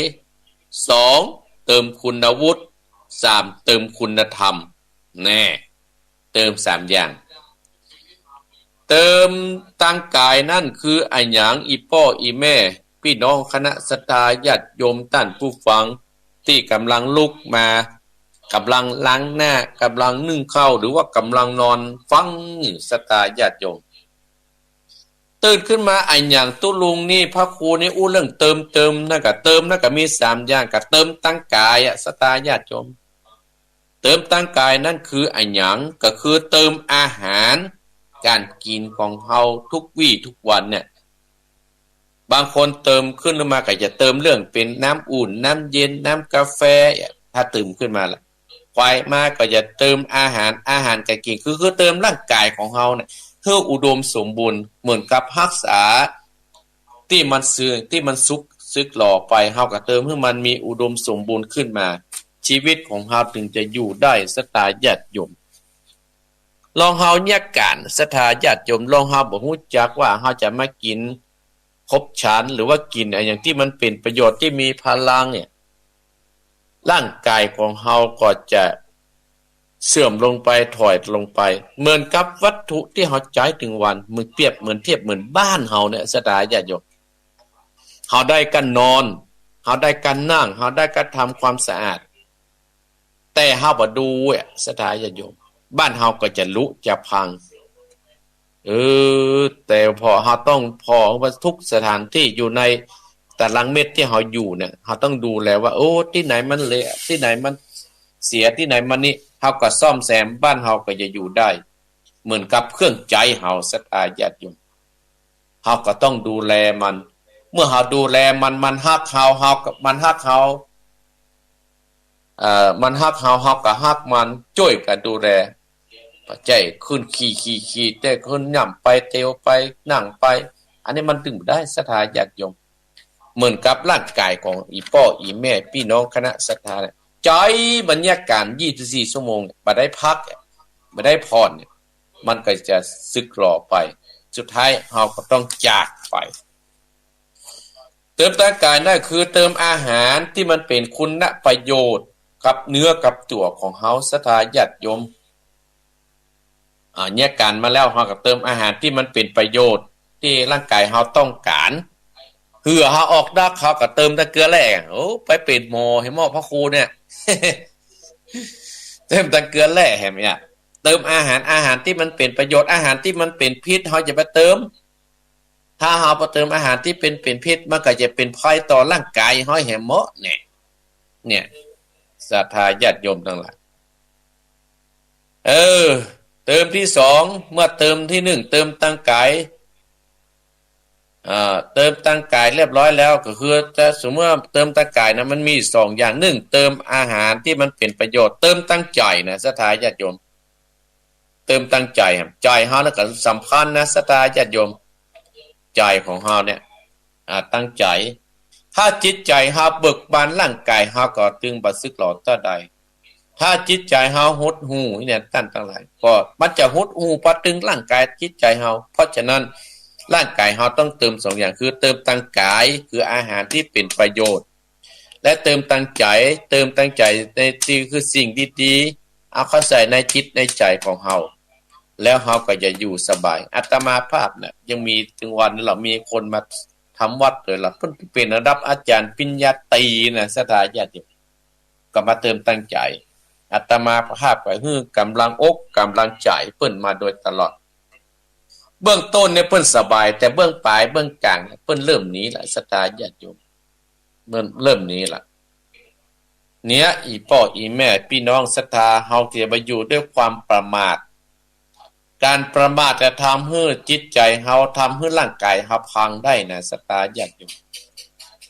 สอง เติมคุณวุฒิ สาม เติมคุณธรรม แน่ เติมสามอย่าง เติมตังก๋ายนั้นคืออะหยัง อี่ป้ออี่แม่ ปี้น้องคณะศรัทธาญาติโยมต้านผู้ฟัง ตี้ก่ำลังลุกมา ก่ำลังล้างหน้า ก่ำลังนึ่งข้าว หรือว่าก่ำลังนอนฟังอยู่ ศรัทธาญาติโยม ตื่นขึ้นมาอะหยังตุ๊ลุงนี่ พระครูนี่อู้เรื่องเติม เติมนั่นก่ะ เติมนั่นก่ะมีสามอย่าง ก่ะเติมตังก๋ายอะ ศรัทธาญาติโยม เติมตังก๋ายนั้นคืออะหยัง ก็คือเติมอาหารก๋านกิ๋นของเฮาทุกวี้ทุกวันเนี่ย บางคนเติมขึ้นมาก็จะเติมเรื่องเป๋นน้ำอุ่น น้ำเย็น น้ำกาแฟ ถ้าตื่นขึ้นมาละ ควายมาก็จะเติมอาหาร อาหารก๋านกิ๋น คือ คือเติมร่างก๋ายของเฮาเนี่ย หื้ออุดมสมบูรณ์ เหมือนกับฮักษาตี้มันเสื่อม ตี้มันทรุดทรุดหล่อไป เฮาก็เติมหื้อมันมีอุดมสมบูรณ์ขึ้นมา ชีวิตของเฮาจึงจะอยู่ได้ ศรัทธาญาติโยม ลองเฮาเยียะก๋าน ศรัทธาญาติโยม ลองเฮาบ่ฮู้จักว่าเฮาจะมากิ๋นครบฉัน หรือว่ากิ๋นอะหยังตี้มันเป๋นประโยชน์ตี้มีพลังเนี่ย ร่างก๋ายของเฮาก็จะเสื่อมลงไป ถ่อยลงไป เหมือนกับวัตถุตี้เฮาใจ๊ตึงวัน เหมือนเปรียบเหมือนเทียบเหมือนบ้านเฮาเนี่ย ศรัทธาญาติโยม เฮาได้ก้านนอน เฮาได้ก้านนั่ง เฮาได้ก้านทำความสะอาด แต่เฮาบ่ดูอะ ศรัทธาญาติโยม บ้านเฮาก็จะรุจะพัง เออ แต่ผ่อเฮาต้อง ผ่อว่าทุกสถานตี้อยู่ในตารางเมตรตี้เฮาอยู่เนี่ย เฮาต้องดูแลว่า โอ้ ตี้ไหนมันเละ ตี้ไหนมันเสีย ตี้ไหนมันนี่ เฮาก็ซ่อมแซม บ้านเฮาก็จะอยู่ได้ เหมือนกับเครื่องใจ๊เฮา ศรัทธาญาติโยม เฮาก็ต้องดูแลมัน เมื่อเฮาดูแลมัน มันฮักเฮา เฮาก็ มันฮักเฮา เอ่อ มันฮักเฮา เฮาก็ฮักมัน จ้วยกั๋นดูแล บ่ใจ้ขึ้นขี่ ขี่ ขี่ แต่ขึ้นย่ำไป เตียวไป นั่งไป อันนี้มันตึงบ่ได้ ศรัทธาญาติโยม เหมือนกับร่างก๋ายของอี่ป้ออี่แม่ปี้น้องคณะศรัทธาเนี่ย ใจ๊บรรยากาศยี่สิบสี่ชั่วโมงเนี่ย บ่ได้พักเนี่ย บ่ได้ผ่อนเนี่ย มันก็จะสึกหล่อไป สุดท้ายเฮาก็ต้องจากไป เติมตังก๋ายนั่นคือเติมอาหารตี้มันเป๋นคุณประโยชน์กับเนื้อกับตั๋วของเฮา ศรัทธาญาติโยม อ่า เยียะก๋านมาแล้ว เฮาก็เติมอาหารตี้มันเป๋นประโยชน์ตี้ร่างก๋ายเฮาต้องก๋าน เหื่อเฮาออกดอก เฮาก็เติมตังเกลือแร่ โอ้ ไปเป๋นหมอแหม หมอพระครูเนี่ย เติมตังเกลือแร่แหมเนี่ย เติมอาหาร อาหารตี้มันเป๋นประโยชน์ อาหารตี้มันเป๋นพิษ เฮาจะไปเติม ถ้าเฮาไปเติมอาหารตี้เป๋น เป๋นพิษ มันก็จะเป๋นภัยต่อร่างก๋ายเฮาแหมเนาะ เนี่ย เนี่ย ศรัทธาญาติโยมตังหลาย เออ เติมตี้สอง เมื่อเติมตี้นึ่ง เติมตังก๋าย อ่า เติมตังก๋ายเรียบร้อยแล้ว ก็คือจะสมมุติว่าเติมตังก๋ายนะ มันมีสองอย่าง นึ่ง เติมอาหารตี้มันเป๋นประโยชน์ เติมตังใจ๋นะ ศรัทธาญาติโยม เติมตังใจ๋ครับ ใจ๋เฮาเนี่ยก็สำคัญนะ ศรัทธาญาติโยม ใจ๋ของเฮาเนี่ย อ่า ตังใจ๋ ถ้าจิตใจ๋เฮาเบิกบาน ร่างก๋ายเฮาก็ตึงบ่สึกหล่อเต้าใด ถ้าจิตใจ๋เฮาหดหู่เนี่ย ต้านตังหลาย ก็มันจะหดหู่ปะตึงร่างก๋ายจิตใจ๋เฮา เพราะฉะนั้นร่างก๋ายเฮาต้องเติมสองอย่าง คือเติมตังก๋าย คืออาหารตี้เป๋นประโยชน์ และเติมตังใจ๋ เติมตังใจ๋ในตี้คือสิ่งดีๆ เอาเข้าใส่ในจิตในใจ๋ของเฮา แล้วเฮาก็จะอยู่สบาย อาตมาภาพเนี่ย ยังมีถึงวันนี้ เฮามีคนมาทำวัดเลยล่ะ เปิ้นเป๋นระดับอาจ๋ารย์ปริญญาตรีนะ ศรัทธาญาติโยม ก็มาเติมตังใจ๋ อาตมาภาพก็หื้อก๋ำลังอกก๋ำลังใจ๋เปิ้นมาโดยตลอด เบื้องต้นเนี่ยเปิ้นสบาย แต่เบื้องป๋ายเบื้องก๋างเนี่ยเปิ้นเริ่มหนีละ ศรัทธาญาติโยม เริ่ม เริ่มหนีละ เนี่ย อี่ป้ออี่แม่ปี้น้องศรัทธา เฮาจะไปอยู่ด้วยความประมาท ก๋านประมาทจะทำหื้อจิตใจ๋เฮา ทำหื้อร่างก๋ายเฮาพังได้นะ ศรัทธาญาติโยม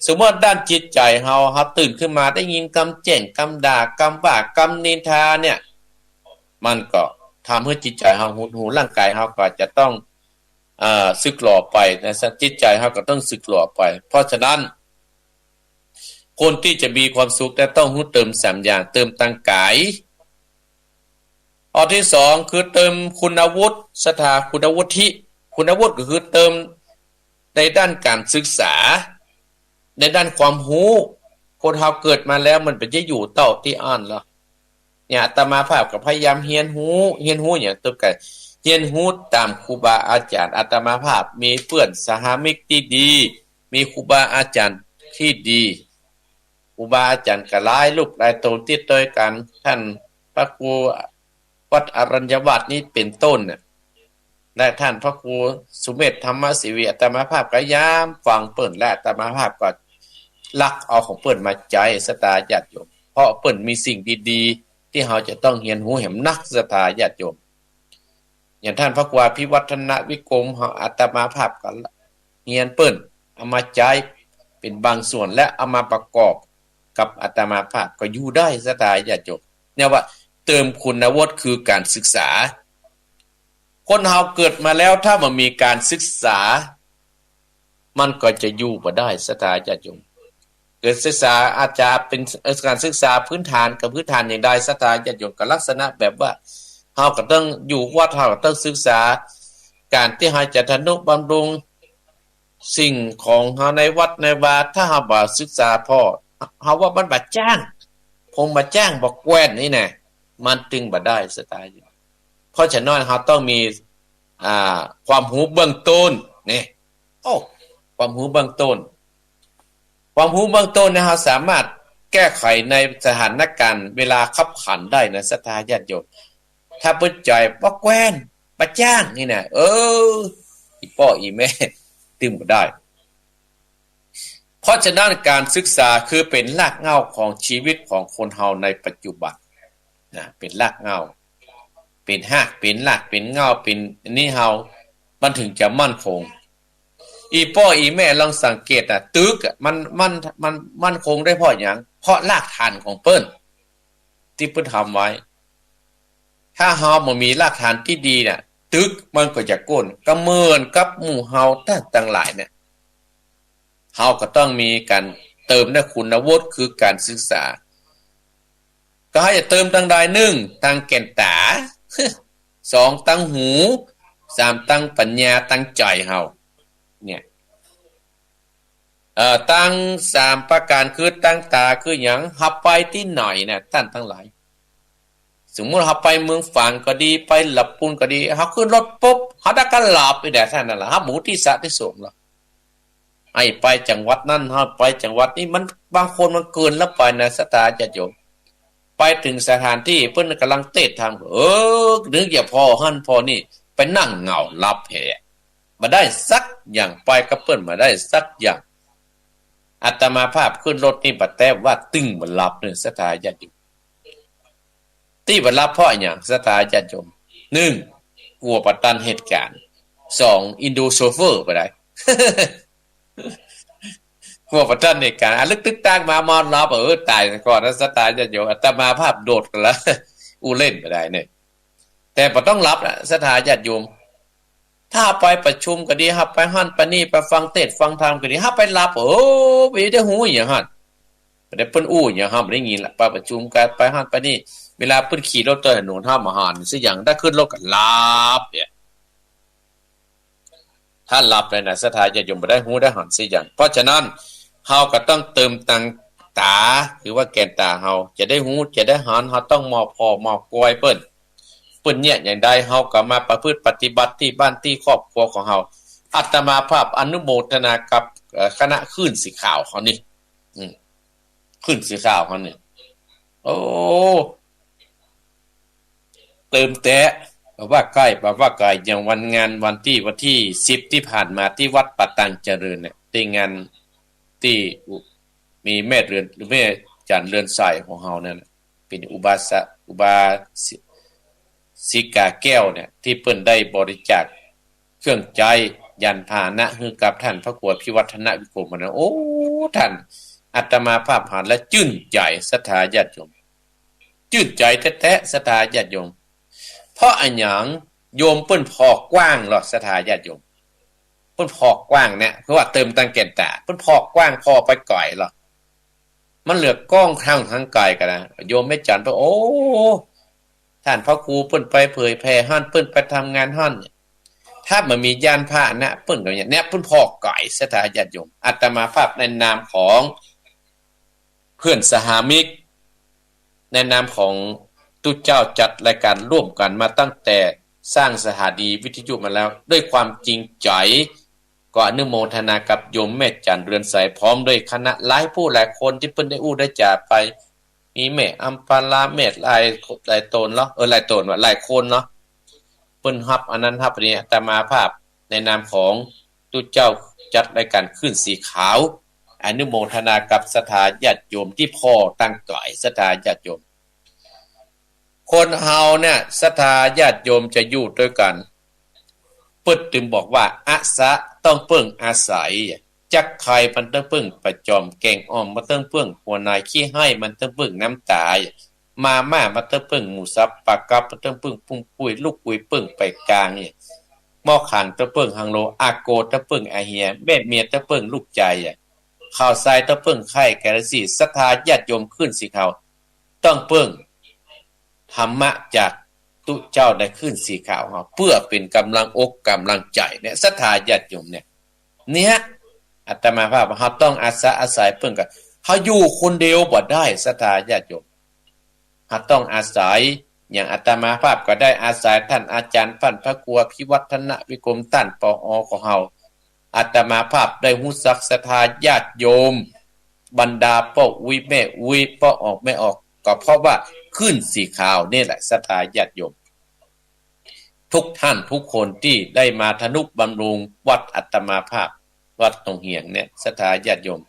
สมมุติด้านจิตใจ๋เฮา เฮาตื่นขึ้นมาได้ยินกำแจ้งกำด่า กำว่ากำนินทาเนี่ย มันก็ทำหื้อจิตใจ๋เฮาหดหู่ ร่างก๋ายเฮาก็จะต้อง เอ่อ สึกหล่อไปนะ จิตใจ๋เฮาก็ต้องสึกหล่อไป เพราะฉะนั้น คนตี้จะมีความสุขเนี่ยต้องหื้อเติมสามอย่าง เติมตังก๋าย ข้อตี้สองคือเติมคุณวุฒิ ศรัทธา คุณวุฒิ คุณวุฒิก็คือเติมในด้านก๋านศึกษา ในด้านความฮู้ คนเฮาเกิดมาแล้วมันบ่ได้อยู่เต้าตี้อั้นหรอก เนี่ย อาตมาภาพก็พยายามเฮียนฮู้ เฮียนฮู้หยัง เติมก๋าย เฮียนฮู้ต๋ามครูบาอาจ๋ารย์ อาตมาภาพมีเปื้อนสหมิตรตี้ดี มีครูบาอาจ๋ารย์ตี้ดี ครูบาอาจ๋ารย์ก็หลายรูปหลายโตนติดตวยกั๋น ต้านพระครูวัดอรัญญวาสนี้เป๋นต้นน่ะ และต้านพระครูสุเมธธรรมเสวี อาตมาภาพก็ยามฟังเปิ้น และอาตมาภาพก็ลักเอาของเปิ้นมาใจ๊ ศรัทธาญาติโยม เพราะเปิ้นมีสิ่งดีๆ ตี้เฮาจะต้องเฮียนฮู้แหมนัก ศรัทธาญาติโยม อย่างต้านพระครูอภิวัฒนวิกรม เฮา อาตมาภาพก็เฮียนเปิ้น เอามาใจ๊เป๋นบางส่วน และเอามาประกอบกับอาตมาภาพก็อยู่ได้ ศรัทธาญาติโยม เนี่ยว่าเติมคุณวุฒิคือก๋านศึกษา คนเฮาเกิดมาแล้วถ้าบ่มีก๋านศึกษา มันก็จะอยู่บ่ได้ ศรัทธาญาติโยม ก๋านศึกษาอาจจะเป๋น เอ่อ ก๋านศึกษาพื้นฐานกับพื้นฐานอย่างใด ศรัทธาญาติโยม ก็ลักษณะแบบว่า เฮาก็ต้องอยู่วัด เฮาก็ต้องศึกษา ก๋านตี้เฮาจะทนุบำรุงสิ่งของเฮาในวัดในวา ถ้าเฮาบ่ศึกษาผ่อ เฮาว่ามันบ่จ้าง ผมบ่จ้าง บ่แกว้นนี่นะ มันตึงบ่ได้ ศรัทธาญาติโยม เพราะฉะนั้นเฮาต้องมี อ่า ความฮู้เบื้องต้น นี่ โอ้ ความฮู้เบื้องต้น ความฮู้เบื้องต้นเนี่ย เฮาสามารถแก้ไขในสถานก๋ารณ์เวลาคับขันได้นะ ศรัทธาญาติโยม ถ้าเปิ้นใจ๋บ่แกว้น บ่จ้างนี่นะ เออ อี่ป้ออี่แม่ ตึงบ่ได้ เพราะฉะนั้นก๋านศึกษาคือเป๋นรากเหง้าของชีวิตของคนเฮาในปัจจุบันนะ เป๋นรากเหง้า เป๋นฮาก เป๋นราก เป๋นเหง้า เป๋นอันนี้เฮา มันถึงจะมั่นคง อี่ป้ออี่แม่ลองสังเกตนะ ตึกอะ มัน มัน มันมั่นคงได้เพราะหยัง เพราะรากฐานของเปิ้น ตี้เปิ้นทำไว้ ถ้าเฮาบ่มีรากฐานตี้ดีเนี่ย ตึกมันก็จะโค่น ก็เหมือนกับหมู่เฮาต้านตังหลายเนี่ย เฮาก็ต้องมีก๋านเติมในคุณวุฒิ คือก๋านศึกษา ก็เฮาจะเติมตางใด นึ่ง ตางแก่นต๋า สอง ตางหู สาม ตางปั๋ญญา ตางใจ๋เฮา เนี่ย เอ่อ ตางสามประก๋านคือตางต๋าคือหยัง เฮาไปตี้ไหนเนี่ย ต้านตังหลาย สมมุติเฮาไปเมืองฝางก็ดี ไปละปูนก็ดี เฮาขึ้นรถปุ๊บ เฮาได้ก้าหลับไปแด่ต้านนั่นแหละ เฮาบ่ฮู้ตี้สะตี้สมละ ไอ้ไปจังหวัดนั้น เฮาไปจังหวัดนี้ มัน บางคนมันเกินลับไปนะ ศรัทธาญาติโยม ไปเถิงสถานตี้เปิ้นก่ำลังเตสน์ธรรม เออ นึกจะผ่อหั้นผ่อนี่ ไปนั่งเหงาหลับแหะ บ่ได้สักอย่าง ไปกับเปิ้นบ่ได้สักอย่าง อาตมาภาพขึ้นรถนี่บ่แต๊ว่าตึงบ่หลับเนี่ย ศรัทธาญาติโยม ตี้บ่หลับเพราะอะหยัง ศรัทธาญาติโยม นึ่ง กั๋วบ่ตันเหตุก๋ารณ์ สอง อินดูโชเฟอร์บ่ได้ กั๋วบ่ตันเหตุก๋ารณ์ อะ ลึกตึกตักมา มอหลับ เออ ต๋ายก่อนนะ ศรัทธาญาติโยม อาตมาภาพโดดกั๋นละ อู้เล่นบ่ได้เนี่ย แต่บ่ต้องหลับนะ ศรัทธาญาติโยม ถ้าไปประชุมก็ดี เฮาไปหั้นไปนี่ ไปฟังเตสน์ฟังธรรมก็ดี เฮาไปหลับ โอ้ บ่ได้ฮู้หยังหั้น บ่ได้เปิ้นอู้หยัง เฮาบ่ได้ยินละ ไปประชุมกั๋น ไปหั้นไปนี่ เวลาเปิ้นขี่รถใต้ถนน เฮาบ่หันสักอย่าง ได้ขึ้นรถก็หลับเนี่ย ถ้าหลับเลยนะ ศรัทธาญาติโยม บ่ได้ฮู้ได้หันสักอย่าง เพราะฉะนั้น เฮาก็ต้องเติมตางต๋า คือว่าแก่นต๋าเฮา จะได้ฮู้ จะได้หัน เฮาต้องมอบผ่อมอบกวยเปิ้น เปิ้นเยียะอย่างใด เฮาก็มาประพฤติปฏิบัติตี้บ้านตี้ครอบครัวของเฮา อาตมาภาพอนุโมทนากับ เอ่อ คณะคลื่นสีขาวเฮานี่ อืม คลื่นสีขาวเฮานี่ โอ้ เติมแต๊ บ่ว่าใก้ บ่ว่าไก๋ อย่างวันงานวันตี้ วันตี้สิบตี้ผ่านมาตี้วัดป่าตังเจริญเนี่ย ตี้งานตี้อุ มีแม่เรือน หรือแม่จั๋นเรือนใสของเฮานั่นน่ะ เป๋นอุบาสะ อุบาสิ สิกาแก้วเนี่ย ตี้เปิ้นได้บริจาคเครื่องใจ๊ ยานพาหนะ หื้อกับต้านพระครูอภิวัฒนวิกรมนะ โอ้ ต้าน อาตมาภาพหันแล้วจื้นใจ๋ ศรัทธาญาติโยม จื้นใจ๋แต๊ๆ ศรัทธาญาติโยม เพราะอะหยัง โยมเปิ้นผ่อกว้างลอ ศรัทธาญาติโยม เปิ้นผ่อกว้างเนี่ย คือว่าเติมตางแก่นต๋า เปิ้นผ่อกว้าง ผ่อไปไก๋ลอ มันเหลือก้องข้างทางไก๋กั๋นนะ โยมแม่จั๋นเปิ้น โอ้ ต้านพระครูเปิ้นไปเผยแผ่หั้น เปิ้นไปทำงานหั้นเนี่ย ถ้าบ่มียานพาหนะเปิ้นก็อย่างเนี้ย เปิ้นผ่อไก๋ ศรัทธาญาติโยม อาตมาภาพในนามของเพื่อนสหามิก ในนามของตุ๊เจ้าจัดรายการร่วมกั๋นมาตั้งแต่สร้างสถานีวิทยุมาแล้ว ด้วยความจริงใจ๋ ก็อนุโมทนากับโยมแม่จั๋นเรือนใส พร้อมด้วยคณะหลายผู้หลายคนตี้เปิ้นได้อู้ได้จ๋าไป มีแม่อัมพาลา แม่หลาย หลายต๋นเนาะ เออ หลายต๋นว่า หลายคนเนาะ เปิ้นฮับอันนั้นฮับอันนี้ อาตมาภาพในนามของตุ๊เจ้าจัดรายการคลื่นสีขาว อนุโมทนากับศรัทธาญาติโยมตี้ผ่อตางไก๋ ศรัทธาญาติโยม คนเฮาเนี่ย ศรัทธาญาติโยมจะอยู่ตวยกั๋น เปิ้นจึงบอกว่า อาสะต้องเปิ้งอาศัย จักใค่มันต้องเปิ้งป้าจ๋อม แก๋งอ่อมมันต้องเปิ้งหัวนาย ขี้ไห้มันต้องเปิ้งน้ำต๋า มาม่ามันต้องเปิ้งหมูสับ ปลากับมันต้องเปิ้งปุ้มปุ้ย ลูกกุยเปิ้งไปกลางเนี่ย หม้อขังต้องเปิ้งฮังโล อาโกต้องเปิ้งอาเฮีย แม่เมียต้องเปิ้งลูกใจ๋อะ ข่าวทรายต้องเปิ้งไข้กาลสี ศรัทธาญาติโยมคลื่นสีขาว ต้องเปิ้งธรรมะจากตุ๊เจ้าในคลื่นสีขาวเฮา เปื้อเป๋นก๋ำลังอกก๋ำลังใจ๋เนี่ย ศรัทธาญาติโยมเนี่ย เนี่ย อาตมาภาพเฮาต้องอาสะอาศัยเปิ้งกั๋น เฮาอยู่คนเดียวบ่ได้ ศรัทธาญาติโยม เฮาต้องอาศัย อย่างอาตมาภาพก็ได้อาศัยต้านอาจ๋ารย์ ต้านพระครูอภิวัฒนวิกรม ต้าน ปอ ของเฮา อาตมาภาพได้ฮู้จักศรัทธาญาติโยม บรรดาป้ออุ๊ยแม่อุ๊ย ป้อออกแม่ออก ก็เพราะว่าคลื่นสีขาวนี่แหละ ศรัทธาญาติโยม ทุกท่านทุกคนตี้ได้มาทนุบำรุงวัดอาตมาภาพ วัดตงเหียงเนี่ย ศรัทธาญาติโยม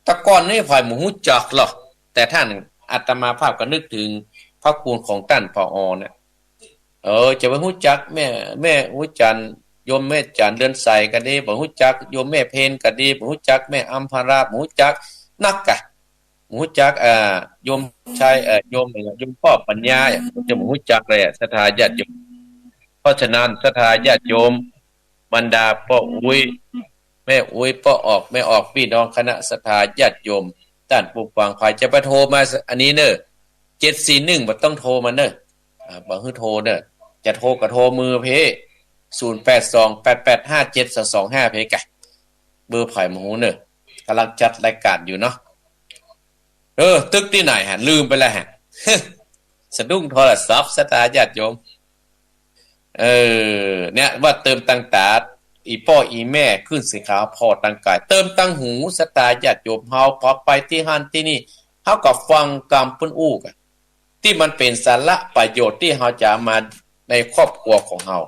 แต่ก่อนนี่ใผบ่ฮู้จักหรอก แต่ต้านอาตมาภาพก็นึกเถิงพระคุณของต้าน ปอ เนี่ย เออ จะไปฮู้จักแม่ แม่อุ๊ยจั๋น โยมแม่จั๋นเรือนใสก็ดี บ่ฮู้จัก โยมแม่เพนก็ดี บ่ฮู้จัก แม่อัมพาลา บ่ฮู้จักนักกะ บ่ฮู้จัก เอ่อ โยมชัย เอ่อ โยม โยมป้อปัญญา จะบ่ฮู้จักเลยอะ ศรัทธาญาติโยม เพราะฉะนั้น ศรัทธาญาติโยม บรรดาป้ออุ๊ย แม่อุ๊ย ป้อออก แม่ออก ปี้น้องคณะศรัทธาญาติโยม ต้านผู้ฟัง ใผจะไปโทรมาอันนี้เน่อ เจ็ดสี่หนึ่ง บ่ต้องโทรมาเน่อ อ่า บ่หื้อโทรเน่อ จะโทรก็โทรมือเพ ศูนย์แปดสอง แปดแปดห้า เจ็ดสองสองห้า เพกะ เบอร์ใผบ่ฮู้เน่อ ก่ำลังจัดรายก๋านอยู่เนาะ เออ ตึกตี้ไหนฮะ ลืมไปแล้วฮะ สะดุ้งโทรศัพท์ ศรัทธาญาติโยม เออ เนี่ย ว่าเติมตังต๋า อี่ป้ออี่แม่ คลื่นสีขาวผ่อตังก๋าย เติมตังหู ศรัทธาญาติโยม เฮาพอไปตี้หั้นตี้นี่ เฮาก็ฟังกำเปิ้นอู้กั๋น ตี้มันเป๋นสาระประโยชน์ ตี้เฮาจะเอามาในครอบครัวของเฮา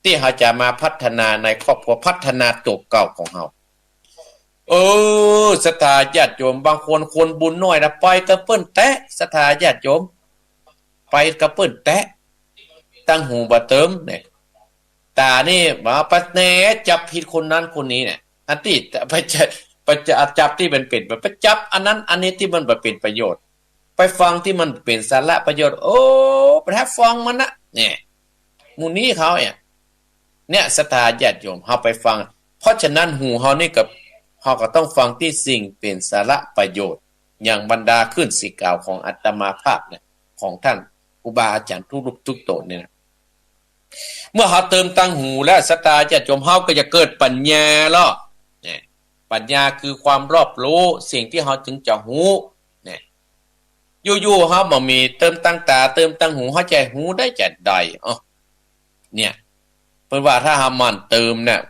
ตี้เฮาจะมาพัฒนาในครอบครัว พัฒนาตั๋วเก่าของเฮา เออ ศรัทธาญาติโยม บางคนคนบุญน้อยนะ ไปกับเปิ้นแต๊ ศรัทธาญาติโยม ไปกับเปิ้นแต๊ ตังหูบ่เติมเนี่ย ต๋านี่บ่าไปแหนจับผิดคนนั้นคนนี้เนี่ย อันตี้ไปจะ ไปจะจับตี้มันเป๋น ไปจับอันนั้นอันนี้ตี้มันบ่เป๋นประโยชน์ ไปฟังตี้มันเป๋นสาระประโยชน์ โอ้ ไปหาฟังมันนะ เนี่ย หมู่นี้เขาเนี่ย เนี่ย ศรัทธาญาติโยม เฮาไปฟัง เพราะฉะนั้นหูเฮานี่ก็ เฮาก็ต้องฟังตี้สิ่งเป๋นสาระประโยชน์ อย่างบรรดาคลื่นสีขาวของอาตมาภาพเนี่ย ของต้านครูบาอาจ๋ารย์ทุกรูปทุกต๋นเนี่ยนะ เมื่อเฮาเติมตังหูแล้ว ศรัทธาญาติโยม เฮาก็จะเกิดปัญญาลอ เนี่ย ปัญญาคือความรอบรู้ สิ่งตี้เฮาจึงจะฮู้ เนี่ย อยู่ๆ เฮาบ่มี เติมตังต๋า เติมตังหู เฮาจะฮู้ได้จาใด อ้อ เนี่ย เปิ้นว่าถ้าเฮาหมั่นเติมเนี่ย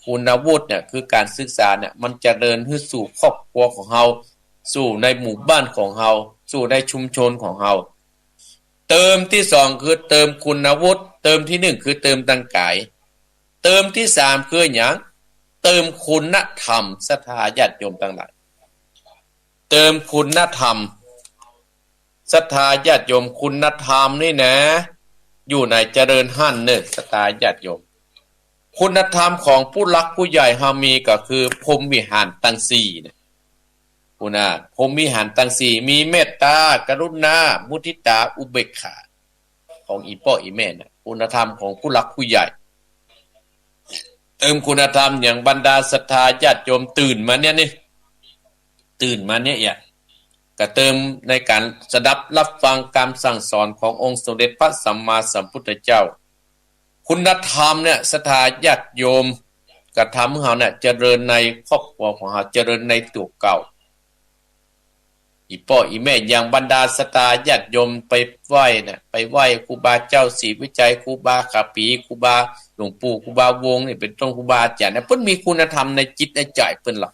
คุณวุฒิเนี่ย คือก๋านศึกษาเนี่ย มันจะเจริญหื้อสู่ครอบครัวของเฮา สู่ในหมู่บ้านของเฮา สู่ในชุมชนของเฮา เติมตี้สองคือเติมคุณวุฒิ เติมตี้หนึ่งคือเติมตังก๋าย เติมตี้สามคือหยัง เติมคุณธรรม ศรัทธาญาติโยมตังหลาย เติมคุณธรรม ศรัทธาญาติโยม คุณธรรมนี่นะ อยู่ไหนเจริญหั้นเน่อ ศรัทธาญาติโยม คุณธรรมของผู้หลักผู้ใหญ่เฮามีก็คือพรหมวิหารตังสี่เนี่ย คุณนะ พรหมวิหารตังสี่ มีเมตตา กรุณา มุทิตา อุเบกขา ของอี่ป้ออี่แม่นะ คุณธรรมของผู้หลักผู้ใหญ่ เติมคุณธรรมอย่างบรรดาศรัทธาญาติโยมตื่นมาเนี่ยนี่ ตื่นมาเนี่ย เอี่ย ก็เติมในก๋านสดับรับฟังกำสั่งสอนขององค์สมเด็จพระสัมมาสัมพุทธเจ้า คุณธรรมเนี่ย ศรัทธาญาติโยม ก็ทำหื้อเฮาเนี่ยเจริญในครอบครัวของเฮา เจริญในตั๋วเก่า อี่ป้ออี่แม่ อย่างบรรดาศรัทธาญาติโยมไปไหว้เนี่ย ไปไหว้ครูบาเจ้าศรีวิชัย ครูบาขาปี ครูบาหลวงปู่ ครูบาวงศ์เนี่ย เป๋นต้น ครูบาอาจ๋ารย์เนี่ย เปิ้นมีคุณธรรมในจิตในใจ๋เปิ้นลอ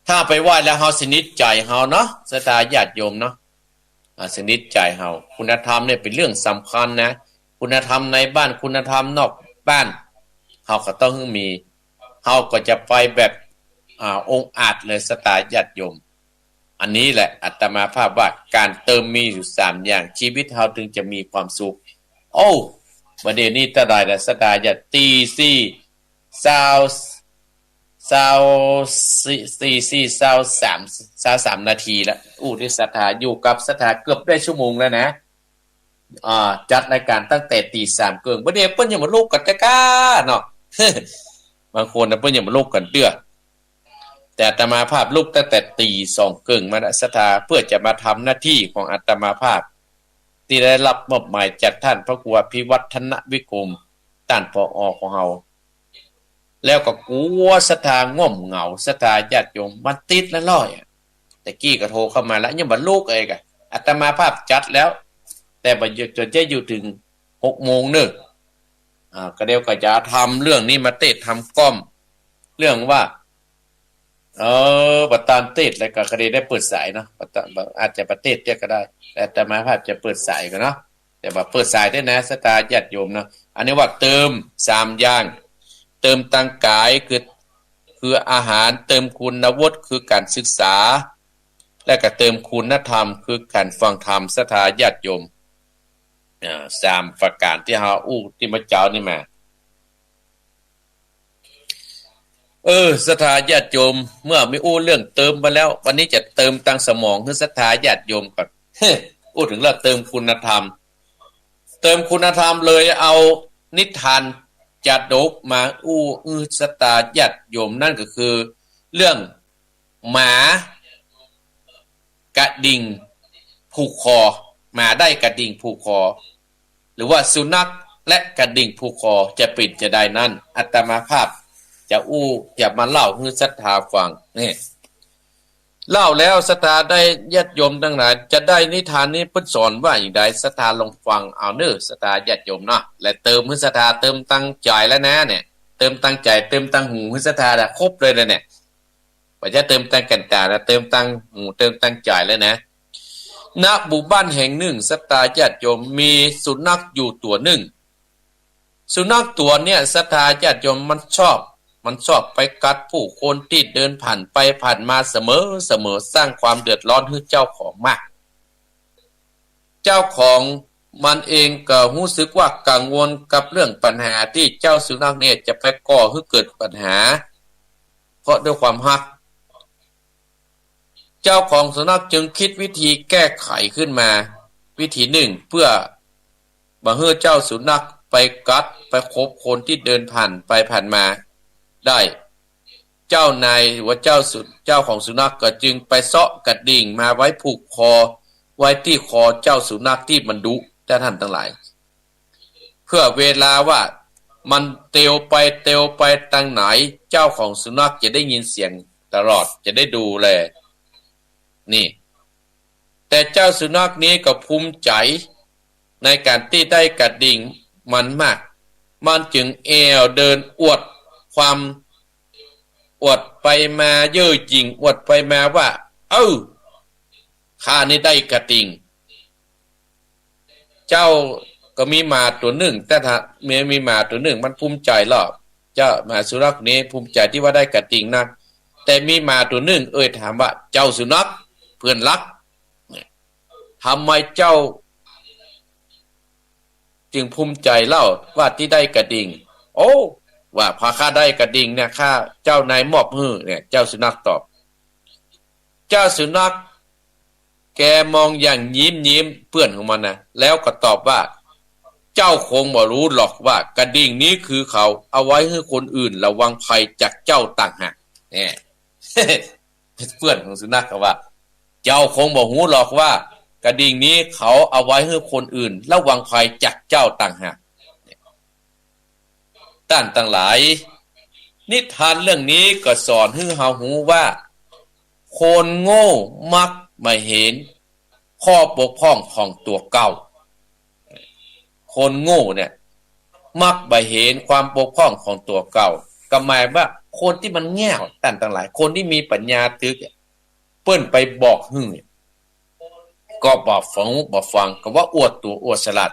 ถ้าไปไหว้แล้วเฮาสนิทใจ๋เฮาเนาะ ศรัทธาญาติโยมเนาะ อ่า สนิทใจ๋เฮา คุณธรรมเนี่ยเป๋นเรื่องสำคัญนะ คุณธรรมในบ้าน คุณธรรมนอกบ้าน เฮาก็ต้องมี เฮาก็จะไปแบบ อ่า องอาจเลย ศรัทธาญาติโยม อันนี้แหละอาตมาภาพว่าก๋านเติมมีอยู่สามอย่าง ชีวิตเฮาจึงจะมีความสุข โอ้ บ่าเดี่ยวนี้เต้าใดละ ศรัทธาญาติ ตีสี่ ซาว ซาวสี่ สี่ สี่ ซาวสาม ซาวสามนาทีละ อู้ ตี้ศรัทธา อยู่กับศรัทธาเกือบได้ชั่วโมงแล้วนะ อ่า จัดรายก๋านตั้งแต่ตีสามเกิ่ง บ่าเดี่ยวเปิ้นยังบ่ลุกกั๋นจ้าก้าเนาะ บางคนนะเปิ้นยังบ่ลุกกั๋นเตื้อ แต่อาตมาภาพลุกตั้งแต่ตีสองเกิ่งมาละ ศรัทธา เพื่อจะมาทำหน้าตี้ของอาตมาภาพ ตี้ได้รับมอบหมายจากต้านพระครูอภิวัฒนวิกรม ต้าน ผอ ของเฮา แล้วก็กั๋วศรัทธาง่วมเหงา ศรัทธาญาติโยม มันติดละร้อยอะ แต่กี้ก็โทรเข้ามาแล้ว ยังบ่ลุกเอกอะ อาตมาภาพจัดแล้ว แต่บ่าจะ จะอยู่ถึงหกโมงเน่อ อ่า ก็เดี๋ยวก็จะทำเรื่องนี้มาเตสน์ทำก้อม เรื่องว่า เออ บ่าต้านเตสน์แล้วก็ ก็เดี๋ยวได้เปิดสายเนาะ บ่าต้าน บ่า อาจจะบ่าเตสน์เตื้อก็ได้ แต่อาตมาภาพจะเปิดสายก่อนเนาะ แต่บ่าเปิดสายเตื้อนะ ศรัทธาญาติโยมเนาะ อันนี้ว่าเติมสามอย่าง เติมตังก๋าย คือ คืออาหาร เติมคุณวุฒิ คือก๋านศึกษา และก็เติมคุณธรรม คือก๋านฟังธรรม ศรัทธาญาติโยม อ่า สามประก๋านตี้เฮาอู้ตี้เมื่อเจ๊านี้มา เออ ศรัทธาญาติโยม เมื่อมีอู้เรื่องเติมมาแล้ว วันนี้จะเติมตังสมองหื้อศรัทธาญาติโยมก่อน อู้เถิงเรื่องเติมคุณธรรม เติมคุณธรรมเลยเอานิทาน จะหยิบมาอู้หื้อศรัทธาญาติโยม นั้นก็คือเรื่องหมา กระดิ่งผูกคอ หมาได้กระดิ่งผูกคอ หรือว่าสุนัขและกระดิ่งผูกคอจะเป๋นจาใดนั้น อาตมาภาพจะอู้ จะมาเล่าหื้อศรัทธาฟังนี่ เล่าแล้วศรัทธาได้ญาติโยมตังหลาย จะได้นิทานนี้เปิ้นสอนว่าอย่างใด ศรัทธาลองฟังเอาเน่อ ศรัทธาญาติโยมเนาะ และเติมหื้อศรัทธา เติมตังใจ๋แล้วนะเนี่ย เติมตังใจ๋ เติมตังหูหื้อศรัทธาละ ครบเลยนะเนี่ย บ่ใจ้เติมตังแก่นต๋านะ เติมตังหู เติมตังใจ๋แล้วนะ ณ หมู่บ้านแห่งหนึ่ง ศรัทธาญาติโยม มีสุนัขอยู่ตั๋วหนึ่ง สุนัขตั๋วเนี่ย ศรัทธาญาติโยม มันชอบ มันชอบไปกัดผู้คนตี้เดินผ่านไปผ่านมาเสมอ เสมอ สร้างความเดือดร้อนหื้อเจ้าของมาก เจ้าของมันเองก็ฮู้สึกว่ากังวลกับเรื่องปัญหาตี้เจ้าสุนัขเนี่ยจะไปก่อหื้อเกิดปัญหา เพราะด้วยความฮัก เจ้าของสุนัขจึงคิดวิธีแก้ไขขึ้นมาวิธีหนึ่ง เพื่อบ่หื้อเจ้าสุนัขไปกัดไปขบคนตี้เดินผ่านไปผ่านมาได้ เจ้านายหรือว่าเจ้าสุ เจ้าของสุนัขก็จึงไปเซาะกระดิ่งมาไว้ผูกคอ ไว้ตี้คอเจ้าสุนัขตี้มันดุ ต้านตังหลาย เพื่อเวลาว่ามันเตียวไปเตียวไปตังไหน เจ้าของสุนัขจะได้ยินเสียงตลอด จะได้ดูแล นี่ แต่เจ้าสุนัขนี้ก็ภูมิใจ๋ในก๋านตี้ได้กระดิ่งมันมาก มันจึงแอ่วเดินอวดความ อวดไปมา เย่อหยิ่งอวดไปมาว่า เอ้อ ข้านี่ได้กระดิ่ง เจ้าก็มีหมาตั๋วนึ่ง แต่ถ้ามี มีหมาตั๋วนึ่ง มันภูมิใจ๋ลอ เจ้าหมาสุนัขนี้ภูมิใจ๋ตี้ว่าได้กระดิ่งนัก แต่มีหมาตั๋วนึ่งเอ่ยถามว่า เจ้าสุนัขเปื้อนฮัก ทำไมเจ้าจึงภูมิใจ๋เล่าว่าตี้ได้กระดิ่ง โอ้ ว่าเพราะข้าได้กระดิ่งเนี่ย ข้า เจ้านายมอบหื้อเนี่ย เจ้าสุนัขตอบ เจ้าสุนัขแกมองอย่างยิ้มๆ เปื้อนของมันนะ แล้วก็ตอบว่า เจ้าคงบ่ฮู้หรอกว่ากระดิ่งนี้คือเขาเอาไว้หื้อคนอื่นระวังภัยจากเจ้าต่างหาก เนี่ย เปื้อนของสุนัขก็ว่า เจ้าคงบ่ฮู้หรอกว่ากระดิ่งนี้เขาเอาไว้หื้อคนอื่นระวังภัยจากเจ้าต่างหาก ต้านตังหลาย นิทานเรื่องนี้ก็สอนหื้อเฮาฮู้ว่า คนโง่มักบ่เห็นข้อบกพร่องของตั๋วเก่า คนโง่เนี่ย มักบ่เห็นความบกพร่องของตั๋วเก่า ก็หมายว่าคนตี้มันแง่ว ต้านตังหลาย คนตี้มีปัญญาตึก เปิ้นไปบอกหื้อ ก็บ่ฟัง บ่ฟัง ก็ว่าอวดตั๋วอวดสลาด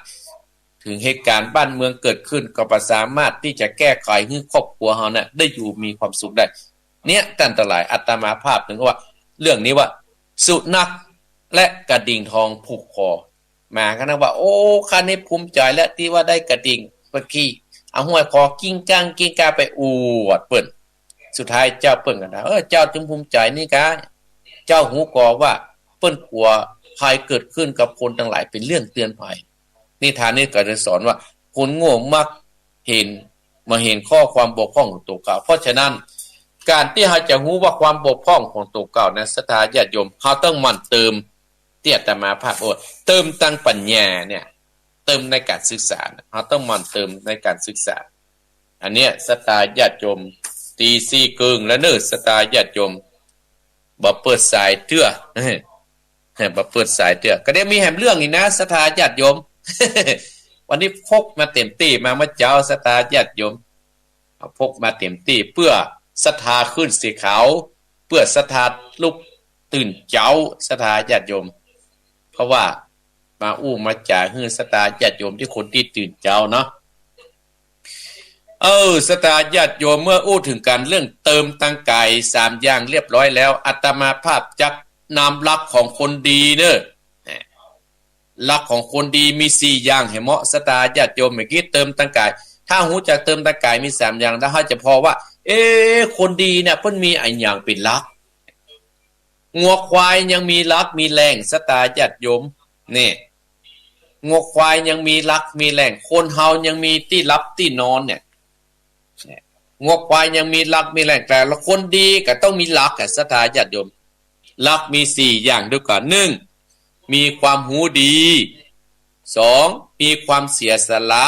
เถิงเหตุก๋ารณ์บ้านเมืองเกิดขึ้น ก็บ่สามารถตี้จะแก้ไขหื้อครอบครัวเฮาเนี่ยได้อยู่มีความสุขได้ เนี่ย ต้านตังหลาย อาตมาภาพเถิงว่า เรื่องนี้ว่า สุนัขและกระดิ่งทองผูกคอ หมาก็นะว่า โอ้ ข้านี่ภูมิใจ๋แล้วตี้ว่าได้กระดิ่ง เมื่อกี้เอาห้อยคอกิ้งก้างกิ้งก้างไปอวดเปิ้น สุดท้ายเจ้าเปิ้นก็ถาม เออ เจ้าจึงภูมิใจ๋นี่กา เจ้าฮู้ก่อว่าเปิ้นกั๋วภัยเกิดขึ้นกับคนตังหลาย เป๋นเรื่องเตือนภัย นิทานนี้ก็จะสอนว่า คนโง่มักเห็น บ่เห็นข้อความบกพร่องของตั๋วเก่า เพราะฉะนั้น ก๋านตี้เฮาจะฮู้ว่าความบกพร่องของตั๋วเก่านะ ศรัทธาญาติโยม เฮาต้องหมั่นเติม ตี้อาตมาภาพโอ้ เติมตังปัญญาเนี่ย เติมในก๋านศึกษานะ เฮาต้องหมั่นเติมในก๋านศึกษา อันเนี้ย ศรัทธาญาติโยม ตีสี่เกิ่งแล้วเน่อ ศรัทธาญาติโยม บ่เปิดสายเตื้อ บ่เปิดสายเตื้อ ก็เดี๋ยวมีแหมเรื่องอีกนะ ศรัทธาญาติโยม วันนี้พกมาเต๋มตี้ มาเมื่อเจ๊า ศรัทธาญาติโยม เอาพกมาเต๋มตี้ เปื้อศรัทธาขึ้นสีขาว เปื้อศรัทธาลุกตื่นเจ๊า ศรัทธาญาติโยม เพราะว่ามาอู้มาจ๋าหื้อศรัทธาญาติโยมตี้คนตี้ตื่นเจ๊าเนาะ เออ ศรัทธาญาติโยม เมื่ออู้เถิงก๋านเรื่องเติมตังก๋ายสามอย่างเรียบร้อยแล้ว อาตมาภาพจักนำลักษณ์ของคนดีเน่อ ลักษณ์ของคนดีมีสี่อย่าง แหมเนาะ ศรัทธาญาติโยม เมื่อกี้เติมตังก๋าย ถ้าฮู้จักเติมตังก๋ายมีสามอย่าง แล้วเฮาจะผ่อว่า เอ๊ะ คนดีเนี่ยเปิ้นมีอะหยังเป๋นลักษณ์ งัวควายยังมีลักมีแหล่ง ศรัทธาญาติโยม นี่ งัวควายยังมีลักมีแหล่ง คนเฮายังมีตี้หลับตี้นอนเนี่ย งัวควายยังมีหลักมีแหล่ง แต่ละคนดีก็ต้องมีหลักอะ ศรัทธาญาติโยม หลักมีสี่อย่างด้วยกัน หนึ่ง มีความฮู้ดี สอง มีความเสียสละ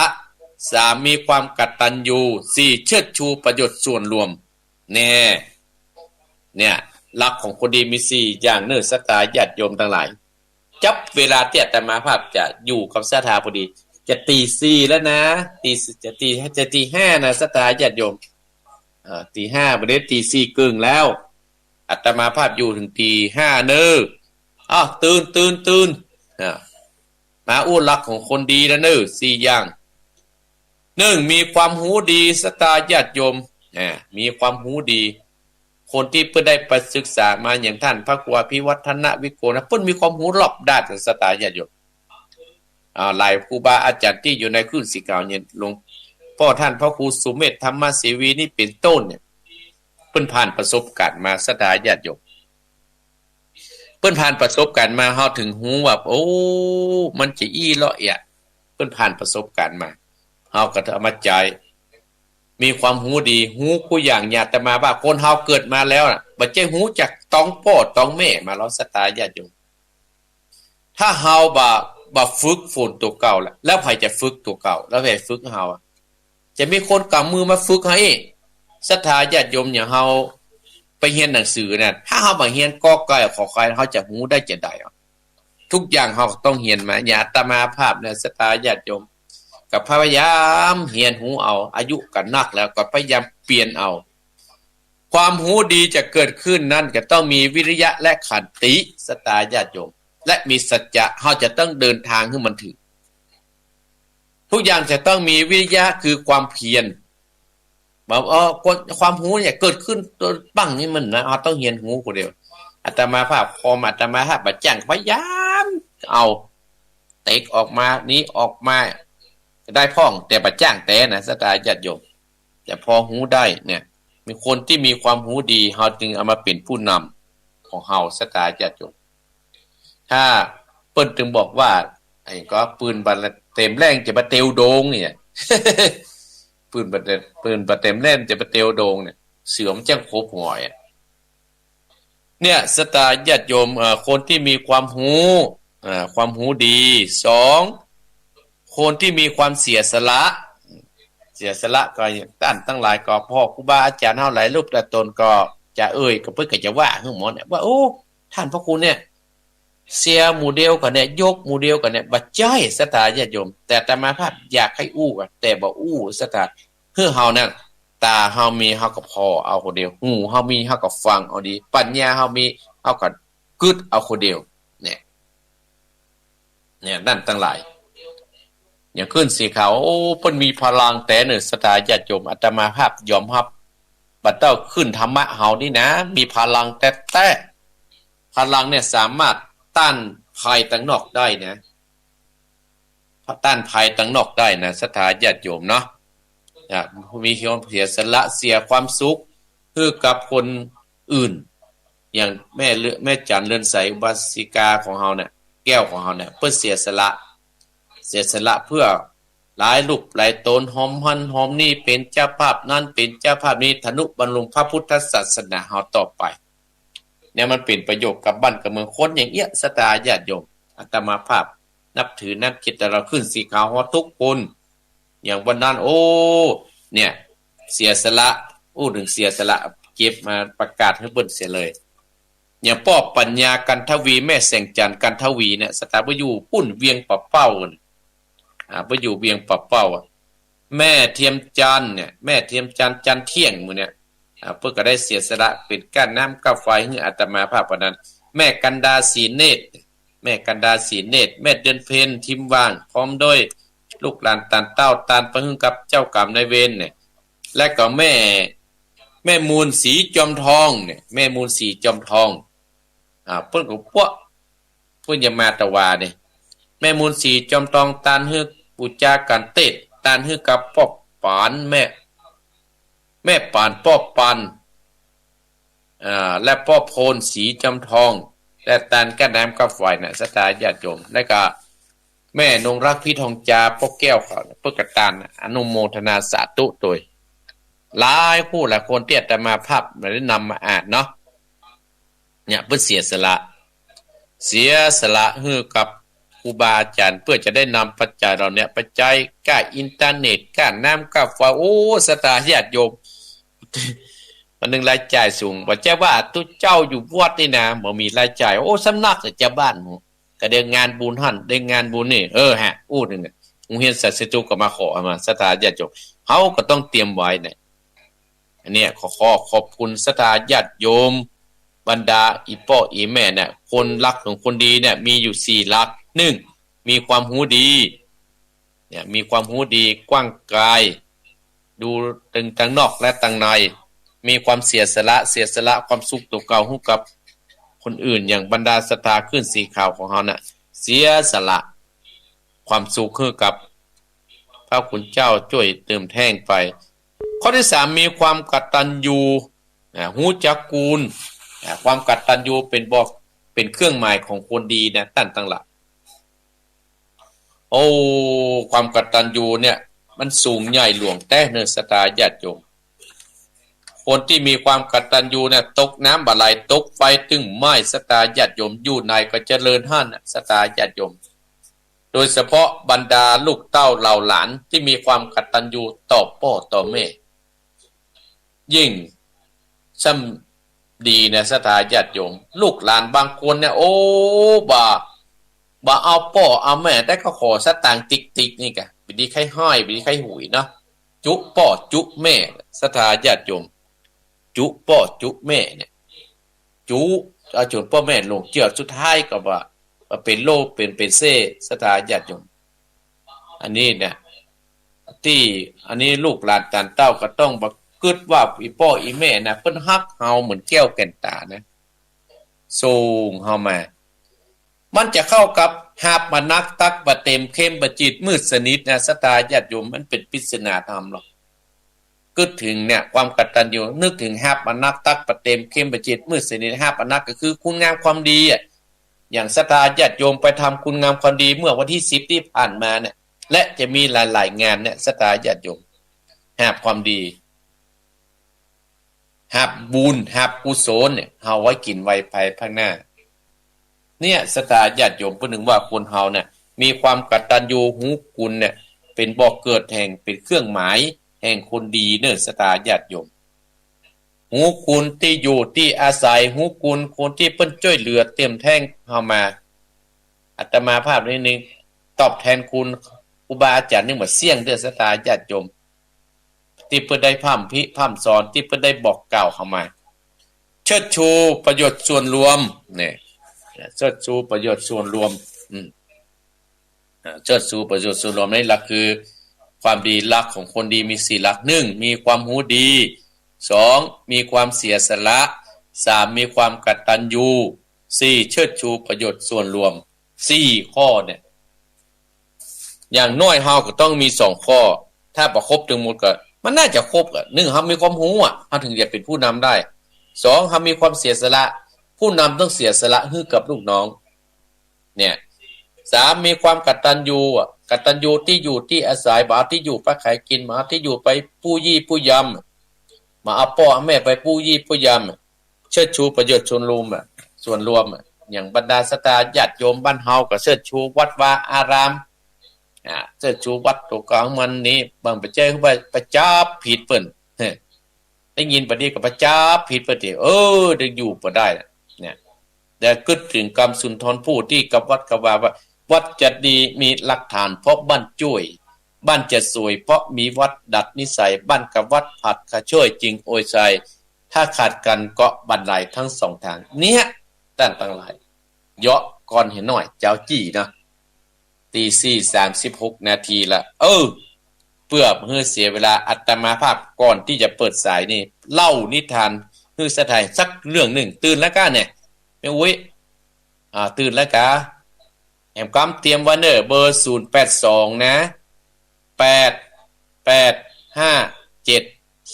สาม มีความกตัญญู สี่ เชิดชูประโยชน์ส่วนรวม แน่ เนี่ย หลักของคนดีมีสี่อย่างเน่อ ศรัทธาญาติโยมตังหลาย จับเวลาตี้อาตมาภาพจะอยู่กับศรัทธาพอดี จะตีสี่แล้วนะ ตี จะตี จะตีห้านะ ศรัทธาญาติโยม อ่า ตีห้า บ่ได้ ตีสี่เกิ่งแล้ว อาตมาภาพอยู่เถิงตีห้าเน่อ อ้าว ตื่น ตื่น ตื่น อ่า มาอู้หลักของคนดีแล้วเน่อ สี่อย่าง หนึ่ง มีความฮู้ดี ศรัทธาญาติโยม อ่า มีความฮู้ดี คนตี้เปิ้นได้ไปศึกษามาอย่างท่านพระครูอภิวัฒนวิโกลนะ เปิ้นมีความฮู้รอบด้าน ศรัทธาญาติโยม อ่า หลายครูบาอาจารย์ตี้อยู่ในคลื่นสีขาวเนี่ย หลวงพ่อท่านพระครูสุเมธธรรมเสวีนี่เป๋นต้นเนี่ย เปิ้นผ่านประสบการณ์มา ศรัทธาญาติโยม เปิ้นผ่านประสบการณ์มา เฮาเถิงฮู้ว่า โอ้ มันจะอี้เลาะเอียด เปิ้นผ่านประสบการณ์มา เฮาก็เอามาใจ๊ มีความฮู้ดี ฮู้กู้อย่าง อย่างอาตมาว่าคนเฮาเกิดมาแล้วน่ะ บ่ใจ้ฮู้จักตองป้อตองแม่มาลอ ศรัทธาญาติโยม ถ้าเฮาบ่ บ่ฝึกฝนตั๋วเก่าแล้ว แล้วใผจะฝึกตั๋วเก่า แล้วใผฝึกเฮาอะ จะมีคนก๋ำมือมาฝึกเฮาอี้ ศรัทธาญาติโยม อย่างเฮาไปเฮียนหนังสือเนี่ย ถ้าเฮาบ่เฮียนกอไก่ขอไข่ เฮาจะฮู้ได้จาใดอะ ทุกอย่างเฮาต้องเฮียนมา อย่างอาตมาภาพเนี่ย ศรัทธาญาติโยม ก็พยายามเฮียนฮู้เอา อายุก็นักแล้ว ก็พยายามเปลี่ยนเอา ความฮู้ดีจะเกิดขึ้นนั้น ก็ต้องมีวิริยะและขันติ ศรัทธาญาติโยม และมีสัจจะ เฮาจะต้องเดินทางหื้อมันเถิง ทุกอย่างจะต้องมีวิริยะ คือความเพียร บ่ เอ่อ ความ ความฮู้เนี่ยเกิดขึ้นโตปังนี่มันนะ เฮาต้องเฮียนฮู้คนเดียว อาตมาภาพ พออาตมาภาพบ่จ้าง พยายามเอา เต็กออกมา นี้ออกมา ได้พ่อง แต่บ่จ้างแต๊นะ ศรัทธาญาติโยม แต่พอฮู้ได้เนี่ย มีคนตี้มีความฮู้ดี เฮาจึงเอามาเป๋นผู้นำของเฮา ศรัทธาญาติโยม ถ้าเปิ้นจึงบอกว่า ไอ้ก็ปืนบ่เตรียมแล่นจะบ่เตียวโดงเนี่ย ปืนบ่เตรียม ปืนบ่เตรียมแล่นจะบ่เตียวโดงเนี่ย เสือมันจ้างขบหอยอะ เนี่ย ศรัทธาญาติโยม เอ่อ คนตี้มีความฮู้ อ่า ความฮู้ดี สอง คนตี้มีความเสียสละ เสียสละก็ ต้านตังหลายก็ พ่อครูบาอาจ๋ารย์เฮาหลายรูปหลายต๋นก็จะเอ่ย ก็เปิ้นก็จะว่าหื้อหมดเนี่ย ว่า โอ้ ต้านพระครูเนี่ย เสียหมู่เดียวกั๋นเนี่ย ยกหมู่เดียวกั๋นเนี่ย บ่ใจ้ ศรัทธาญาติโยม แต่อาตมาภาพอยากหื้ออู้อะ แต่บ่อู้ ศรัทธา หื้อเฮาเนี่ย ต๋าเฮามี เฮาก็ผ่อเอาคนเดียว หูเฮามี เฮาก็ฟังเอาดี ปัญญาเฮามี เฮาก็กึ๊ดเอาคนเดียว เนี่ย เนี่ย ต้านตังหลาย อย่างคลื่นสีขาว โอ้ เปิ้นมีพลังแต๊เน่อ ศรัทธาญาติโยม อาตมาภาพยอมฮับ บ่าเต้าคลื่นธรรมะเฮานี่นะ มีพลังแต๊ๆ พลังเนี่ยสามารถต้านภัยตังนอกได้นะ ต้านภัยตังนอกได้นะ ศรัทธาญาติโยมเนาะ อ่ะ มีความเสียสละ เสียความสุขหื้อกับคนอื่น อย่างแม่เลือ แม่จันเรือนใส อุบาสิกาของเฮาเนี่ย แก้วของเฮาเนี่ย เปิ้นเสียสละ เสียสละเพื่อหลายรูปหลายต๋น หอมหั้นหอมนี่ เป๋นเจ้าภาพนั้น เป๋นเจ้าภาพนี้ ทนุบำรุงพระพุทธศาสนาเฮาต่อไป เนี่ยมันเป๋นประโยชน์กับบ้านกับเมือง คนอย่างเอี้ย ศรัทธาญาติโยม อาตมาภาพนับถือนับจิต แต่ละคลื่นสีขาวเฮาทุกคน อย่างวันนั้น โอ้ เนี่ย เสียสละ อู้เถิงเสียสละ เก็บมาประกาศหื้อเปิ้นเสียเลย อย่างป้อปัญญา กันทวี แม่แสงจันทร์ กันทวีเนี่ย ศรัทธา เปิ้นอยู่ปุ้นเวียงป่าเป้าน่ะ อ่า เปิ้นอยู่เวียงป่าเป้าอะ แม่เทียมจันทร์เนี่ย แม่เทียมจันทร์ จันทร์เที่ยงหมู่เนี่ย อ่า เปิ้นก็ได้เสียสละเป๋นก้าน้ำก้าไฟหื้ออาตมาภาพวันนั้น แม่กันดา ศรีเนตร แม่กันดา ศรีเนตร แม่เดือนเพ็ญ ทิมวาง พร้อมด้วยลูกหลานตานเต้า ตานไปหื้อกับเจ้ากรรมนายเวรเนี่ย และก็แม่ แม่มูล ศรีจอมทองเนี่ย แม่มูล ศรีจอมทอง อ่า เปิ้นก็ปวะ เปิ้นจะมาตะวาเนี่ย แม่มูล ศรีจอมทอง ตานหื้อปู๋จากั๋นเตศ ตานหื้อกับป้อปาน แม่ แม่ปาน ป้อปาน อ่า และป้อโพน ศรีจอมทอง และตานก้าน้ำก้าไฟน่ะ ศรัทธาญาติโยม และก็แม่นงรัก พิทองจา ป้อแก้วเขา เปิ้นก็ตานน่ะ อนุโมทนาสาธุตวย หลายคู่หลายคนตี้อาตมาภาพได้นำมาอ่านเนาะ เนี่ย เปิ้นเสียสละ เสียสละหื้อกับครูบาอาจ๋ารย์ เปื้อจะได้นำปัจจัยเหล่าเนี้ยไปใจ๊ ก้าอินเทอร์เน็ต ก้าน้ำ ก้าไฟ โอ้ ศรัทธาญาติโยม วันนึ่งรายจ่ายสูง บ่ใจ้ว่าตุ๊เจ้าอยู่วัดนี่นะ บ่มีรายจ่าย โอ้ สำนักเจ้าบ้านหมู่ ก็ได้งานบุญหั้น ได้งานบุญนี่ เออ ฮะ อู้นึ่งเนี่ย โฮงเฮียนศาสตร์เซจุก็มาขอมา ศรัทธาญาติโยม เฮาก็ต้องเตรียมไว้เนี่ย อันเนี้ยขอ ขอขอบคุณศรัทธาญาติโยม บรรดาอี่ป้ออี่แม่เนี่ย คนลักษณ์ของคนดีเนี่ย มีอยู่สี่ลักษณ์ นึ่ง มีความฮู้ดี เนี่ย มีความฮู้ดีกว้างไกล ดูตึงตังนอกและตังใน มีความเสียสละ เสียสละความสุขตั๋วเก่าหื้อกับคนอื่น อย่างบรรดาศรัทธาคลื่นสีขาวของเฮาน่ะ เสียสละความสุขหื้อกับพระคุณเจ้า จ้วยเติมแท่งไป ข้อตี้สาม มีความกตัญญู อ่า ฮู้จักคุณ อ่า ความกตัญญูเป๋นบอก เป๋นเครื่องหมายของคนดีนะ ต้านตังหลาย โอ้ ความกตัญญูเนี่ย มันสูงใหญ่หลวงแต๊เน่อ ศรัทธาญาติโยม คนตี้มีความกตัญญูเนี่ย ตกน้ำบ่ไหล ตกไฟตึงไหม้ ศรัทธาญาติโยม อยู่ไหนก็เจริญหั้นน่ะ ศรัทธาญาติโยม โดยเฉพาะบรรดาลูกเต้าเหล่าหลานตี้มีความกตัญญูต่อป้อต่อแม่ ยิ่งซ้ำดีนะ ศรัทธาญาติโยม ลูกหลานบางคนเนี่ย โอ้ บ่า บ่าเอาป้อเอาแม่ แต่ก็ขอสตางค์ติ๊กๆ นี่กะ บ่ดีใค่ฮ้อย บ่ดีใค่หุยเนาะ จุป้อจุแม่ ศรัทธาญาติโยม จุป้อจุแม่เนี่ย จุ เอาจ๋นป้อแม่หลงเจื้อ สุดท้ายก็ว่า ว่าเป๋นโรค เป๋น เป๋นเส้ ศรัทธาญาติโยม อันนี้เนี่ย ตี้ อันนี้ลูกหลานต้านเต้าก็ต้องบ่กึ๊ดว่าอี่ป้ออี่แม่นะ เปิ้นฮักเฮาเหมือนแก้วแก่นต๋านะ ส่งเฮามา มันจะเข้ากับฮับบ่านัก ตักบ่าเต็ม เข้มบ่าจืด มืดสนิทนะ ศรัทธาญาติโยม มันเป๋นปริศนาธรรมหรอก กึ๊ดเถิงเนี่ย ความกตัญญู นึกเถิงฮับบ่านัก ตักบ่าเต็ม เข้มบ่าจืด มืดสนิท ฮับบ่านักก็คือคุณงามความดีอะ อย่างศรัทธาญาติโยมไปทำคุณงามความดีเมื่อวันตี้สิบตี้ผ่านมาเนี่ย และจะมีหลายๆ งานเนี่ย ศรัทธาญาติโยม ฮับความดี ฮับบุญ ฮับกุศลเนี่ย เฮาไว้กิ๋นไว้ภายภาคหน้า เนี่ย ศรัทธาญาติโยม เปิ้นนึ่งว่าคนเฮาเนี่ย มีความกตัญญูฮู้คุณเนี่ย เป๋นบ่อเกิดแห่ง เป๋นเครื่องหมายแห่งคนดีเน่อ ศรัทธาญาติโยม ฮู้คุณตี้อยู่ตี้อาศัย ฮู้คุณคนตี้เปิ้นจ้วยเหลือเติมแท่งเฮามา อาตมาภาพนี้นึ่งตอบแทนคุณครูบาอาจ๋ารย์นึ่งบ่เสี้ยงเตื้อ ศรัทธาญาติโยม ตี้เปิ้นได้พร่ำพิพร่ำสอน ตี้เปิ้นได้บอกกล่าวเฮามา เชิดชูประโยชน์ส่วนรวมเนี่ย เชิดชูประโยชน์ส่วนรวม อืม อ่า เชิดชูประโยชน์ส่วนรวมนี่ละคือ ความดีลักษณ์ของคนดีมีสี่ลักษณ์ นึ่ง มีความฮู้ดี สอง มีความเสียสละ สาม มีความกตัญญู สี่ เชิดชูประโยชน์ส่วนรวม สี่ข้อเนี่ย อย่างน้อยเฮาก็ต้องมีสองข้อ ถ้าบ่ครบตึงหมดก็ มันน่าจะครบอะ นึ่ง เฮามีความฮู้อะ เฮาเถิงจะเป๋นผู้นำได้ สอง เฮามีความเสียสละ ผู้นำต้องเสียสละหื้อกับลูกน้อง เนี่ย สาม มีความกตัญญูอะ กตัญญูตี้อยู่ตี้อาศัย บ่เอาตี้อยู่ไปขายกิ๋น บ่เอาตี้อยู่ไปปู้ยี่ปู้ยำ บ่เอาป้อแม่ไปปู้ยี่ปู้ยำ เชิดชูประโยชน์ส่วนรวมอะ ส่วนรวมอะ อย่างบรรดาศรัทธาญาติโยมบ้านเฮาก็เชิดชูวัดวาอาราม อ่า เชิดชูวัดตั๋วเก่ามันนี่ บ่ไปใจ้ว่าไปจับผิดเปิ้น ได้ยินบ่านี้ก็ไปจับผิดเปิ้นติ เออ ได้อยู่บ่ได้ละ เนี่ย แต่กึ๊ดเถิงกำสุนทรภู่ตี้กับวัดกับวาว่า วัดจะดีมีหลักฐานเพราะบ้านจ้วย บ้านจะสวยเพราะมีวัดดัดนิสัย บ้านกับวัดผัดขะเช่วยจึงโอยชัย ถ้าขาดกันก็บันไลทั้งสองทาง เนี่ย ต้านตังหลาย เยาะก่อนเหียน้อย เจ้าจี้เนาะ ตีสี่สามสิบหกนาทีละ เออ เปื้อบ่หื้อเสียเวลา อาตมาภาพก่อนตี้จะเปิดสายนี่ เล่านิทานหื้อศรัทธาสักเรื่องนึ่ง ตื่นแล้วก้าเนี่ย แม่อุ๊ย อ่า ตื่นแล้วก้า แหมกำเตรียมไว้เน่อ เบอร์ ศูนย์แปดสอง นะ แปด แปด ห้า เจ็ด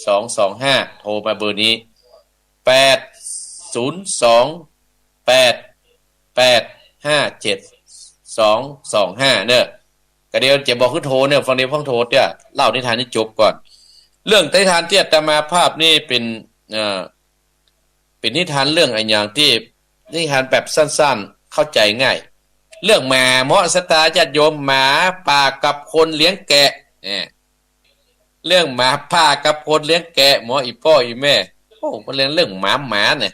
สอง สอง ห้า โทรมาเบอร์นี้ แปด ศูนย์ สอง แปด แปด ห้า เจ็ด สอง สอง ห้า เน่อ ก็เดี๋ยวจะบอกหื้อโทรเน่อ ฟังเดี๋ยวฟังโทรเตื้อ เล่านิทานนี้จบก่อน เรื่องนิทานตี้อาตมาภาพนี่เป๋น เอ่อ เป๋นนิทานเรื่องอะหยังตี้ นิทานแบบสั้นๆ เข้าใจ๋ง่าย เรื่องหมาเนาะ ศรัทธาญาติโยม หมาป่ากับคนเลี้ยงแกะ เนี่ย เรื่องหมาป่ากับคนเลี้ยงแกะเนาะ อี่ป้ออี่แม่ โอ้ มาเรียนเรื่องหมาหมาเนี่ย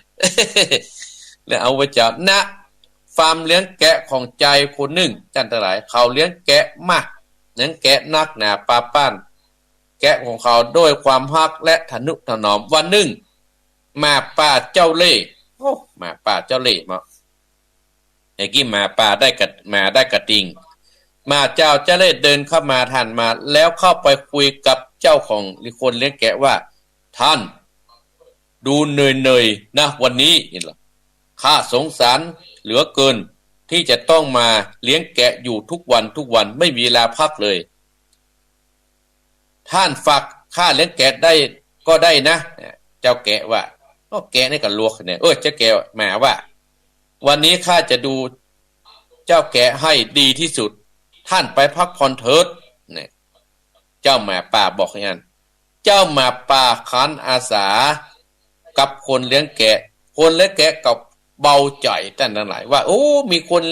แล้วเอาไว้จะ ณ ฟาร์มเลี้ยงแกะของจายคนนึ่ง ต้านตังหลาย เขาเลี้ยงแกะมาก เลี้ยงแกะนักหนาปาป๊าน แกะของเขาด้วยความฮักและทะนุถนอม วันนึ่ง หมาป่าเจ้าเล่ห์ โอ้ หมาป่าเจ้าเล่ห์เนาะ ไอ้กี้หมาป่าได้กะ หมาได้กะติง หมาเจ้าเจ้าเล่ห์เดินเข้ามา ผ่านมา แล้วเข้าไปคุยกับเจ้าของคนเลี้ยงแกะว่า "ท่าน ดูเหนื่อยๆ นะวันนี้ นี่เหรอ ข้าสงสารเหลือเกิน ที่จะต้องมาเลี้ยงแกะอยู่ทุกวันทุกวัน ไม่มีเวลาพักเลย ท่านฝากข้าเลี้ยงแกะได้ก็ได้นะ" เจ้าแกะว่า ก็แกะนี่ก็ลวกเนี่ย เออ เจ้าแกะ หมาว่า "วันนี้ข้าจะดูเจ้าแกะให้ดีที่สุด ท่านไปพักผ่อนเถิด" เนี่ย เจ้าหมาป่าบอกอย่างนั้น เจ้าหมาป่าขันอาสากับคนเลี้ยงแกะ คนเลี้ยงแกะก็เบาใจ๋ ต้านตังหลาย ว่า โอ้ มีคน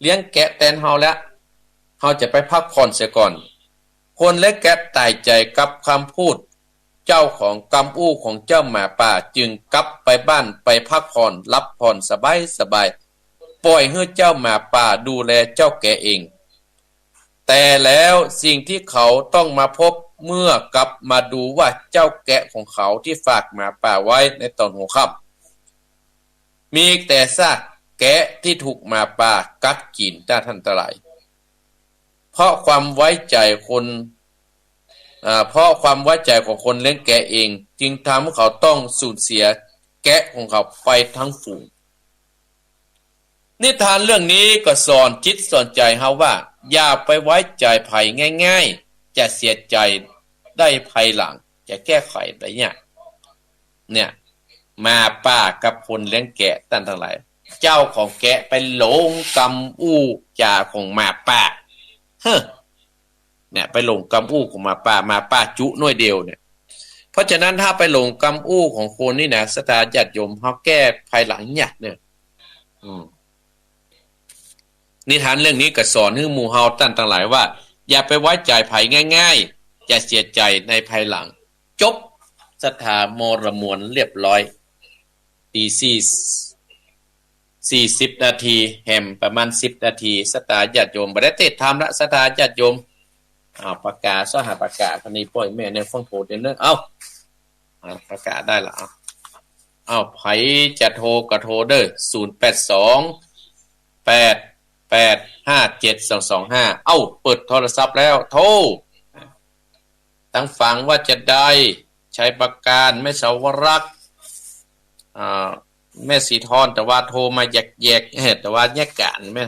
เลี้ยงแกะแตนเฮาแล้ว เฮาจะไปพักผ่อนเสียก่อน คนเลี้ยงแกะต๋ายใจ๋กับกำพูด เจ้าของกำอู้ของเจ้าหมาป่า จึงกลับไปบ้านไปพักผ่อน หลับผ่อนสบายๆ ป่อยหื้อเจ้าหมาป่าดูแลเจ้าแกะเอง แต่แล้วสิ่งที่เขาต้องมาพบเมื่อกลับมาดูว่าเจ้าแกะของเขาที่ฝากหมาป่าไว้ในต๋อนหัวค่ำ มีแต่ซากแกะที่ถูกหมาป่ากัดกิ๋น ต้านตังหลาย เพราะความไว้ใจ๋คน อ่า เพราะความไว้ใจ๋ของคนเลี้ยงแกะเอง จึงทำหื้อเขาต้องสูญเสียแกะของเขาไปทั้งฝูง นิทานเรื่องนี้ก็สอนจิตสอนใจ๋เฮาว่า อย่าไปไว้ใจ๋ใผง่ายๆ จะเสียใจ๋ได้ภายหลัง จะแก้ไขได้ยาก เนี่ย หมาป่ากับคนเลี้ยงแกะ ต้านตังหลาย เจ้าของแกะไปหลงกำอู้จ๋าของหมาป่า เฮ้อ เนี่ย ไปหลงกำอู้ของหมาป่า หมาป่าจุหน้อยเดียวเนี่ย เพราะฉะนั้นถ้าไปหลงกำอู้ของคนนี่นะ ศรัทธาญาติโยม เฮาแก้ภายหลังยากเนี่ย อืม นิทานเรื่องนี้ก็สอนหื้อหมู่เฮาต้านตังหลายว่า อย่าไปไว้ใจ๋ใผง่ายๆ จะเสียใจ๋ในภายหลัง จบ ศรัทธามรมวลเรียบร้อย ตีสี่ สี่สิบนาที แหมประมาณสิบนาที ศรัทธาญาติโยม บ่ได้เตะทำละ ศรัทธาญาติโยม อ้าว ปากกา ซ้อหาปากกา คันนี้ป้อยแม่ในฟังโทษเด้อเนาะ เอ้า อ่า ปากกาได้ละ เอ้า เอ้า ใผจะโทรก็โทรเด้อ ศูนย์แปดสอง แปดแปดห้าเจ็ดสองสองห้า เอ้า เปิดโทรศัพท์แล้ว โทร ตังฝั่งว่าจะได้ ชัยปราการ แม่สาวรักษ์ อ่า แม่สีทอน แต่ว่าโทรมาแยกๆ เอ้อ แต่ว่าแยกกันแม่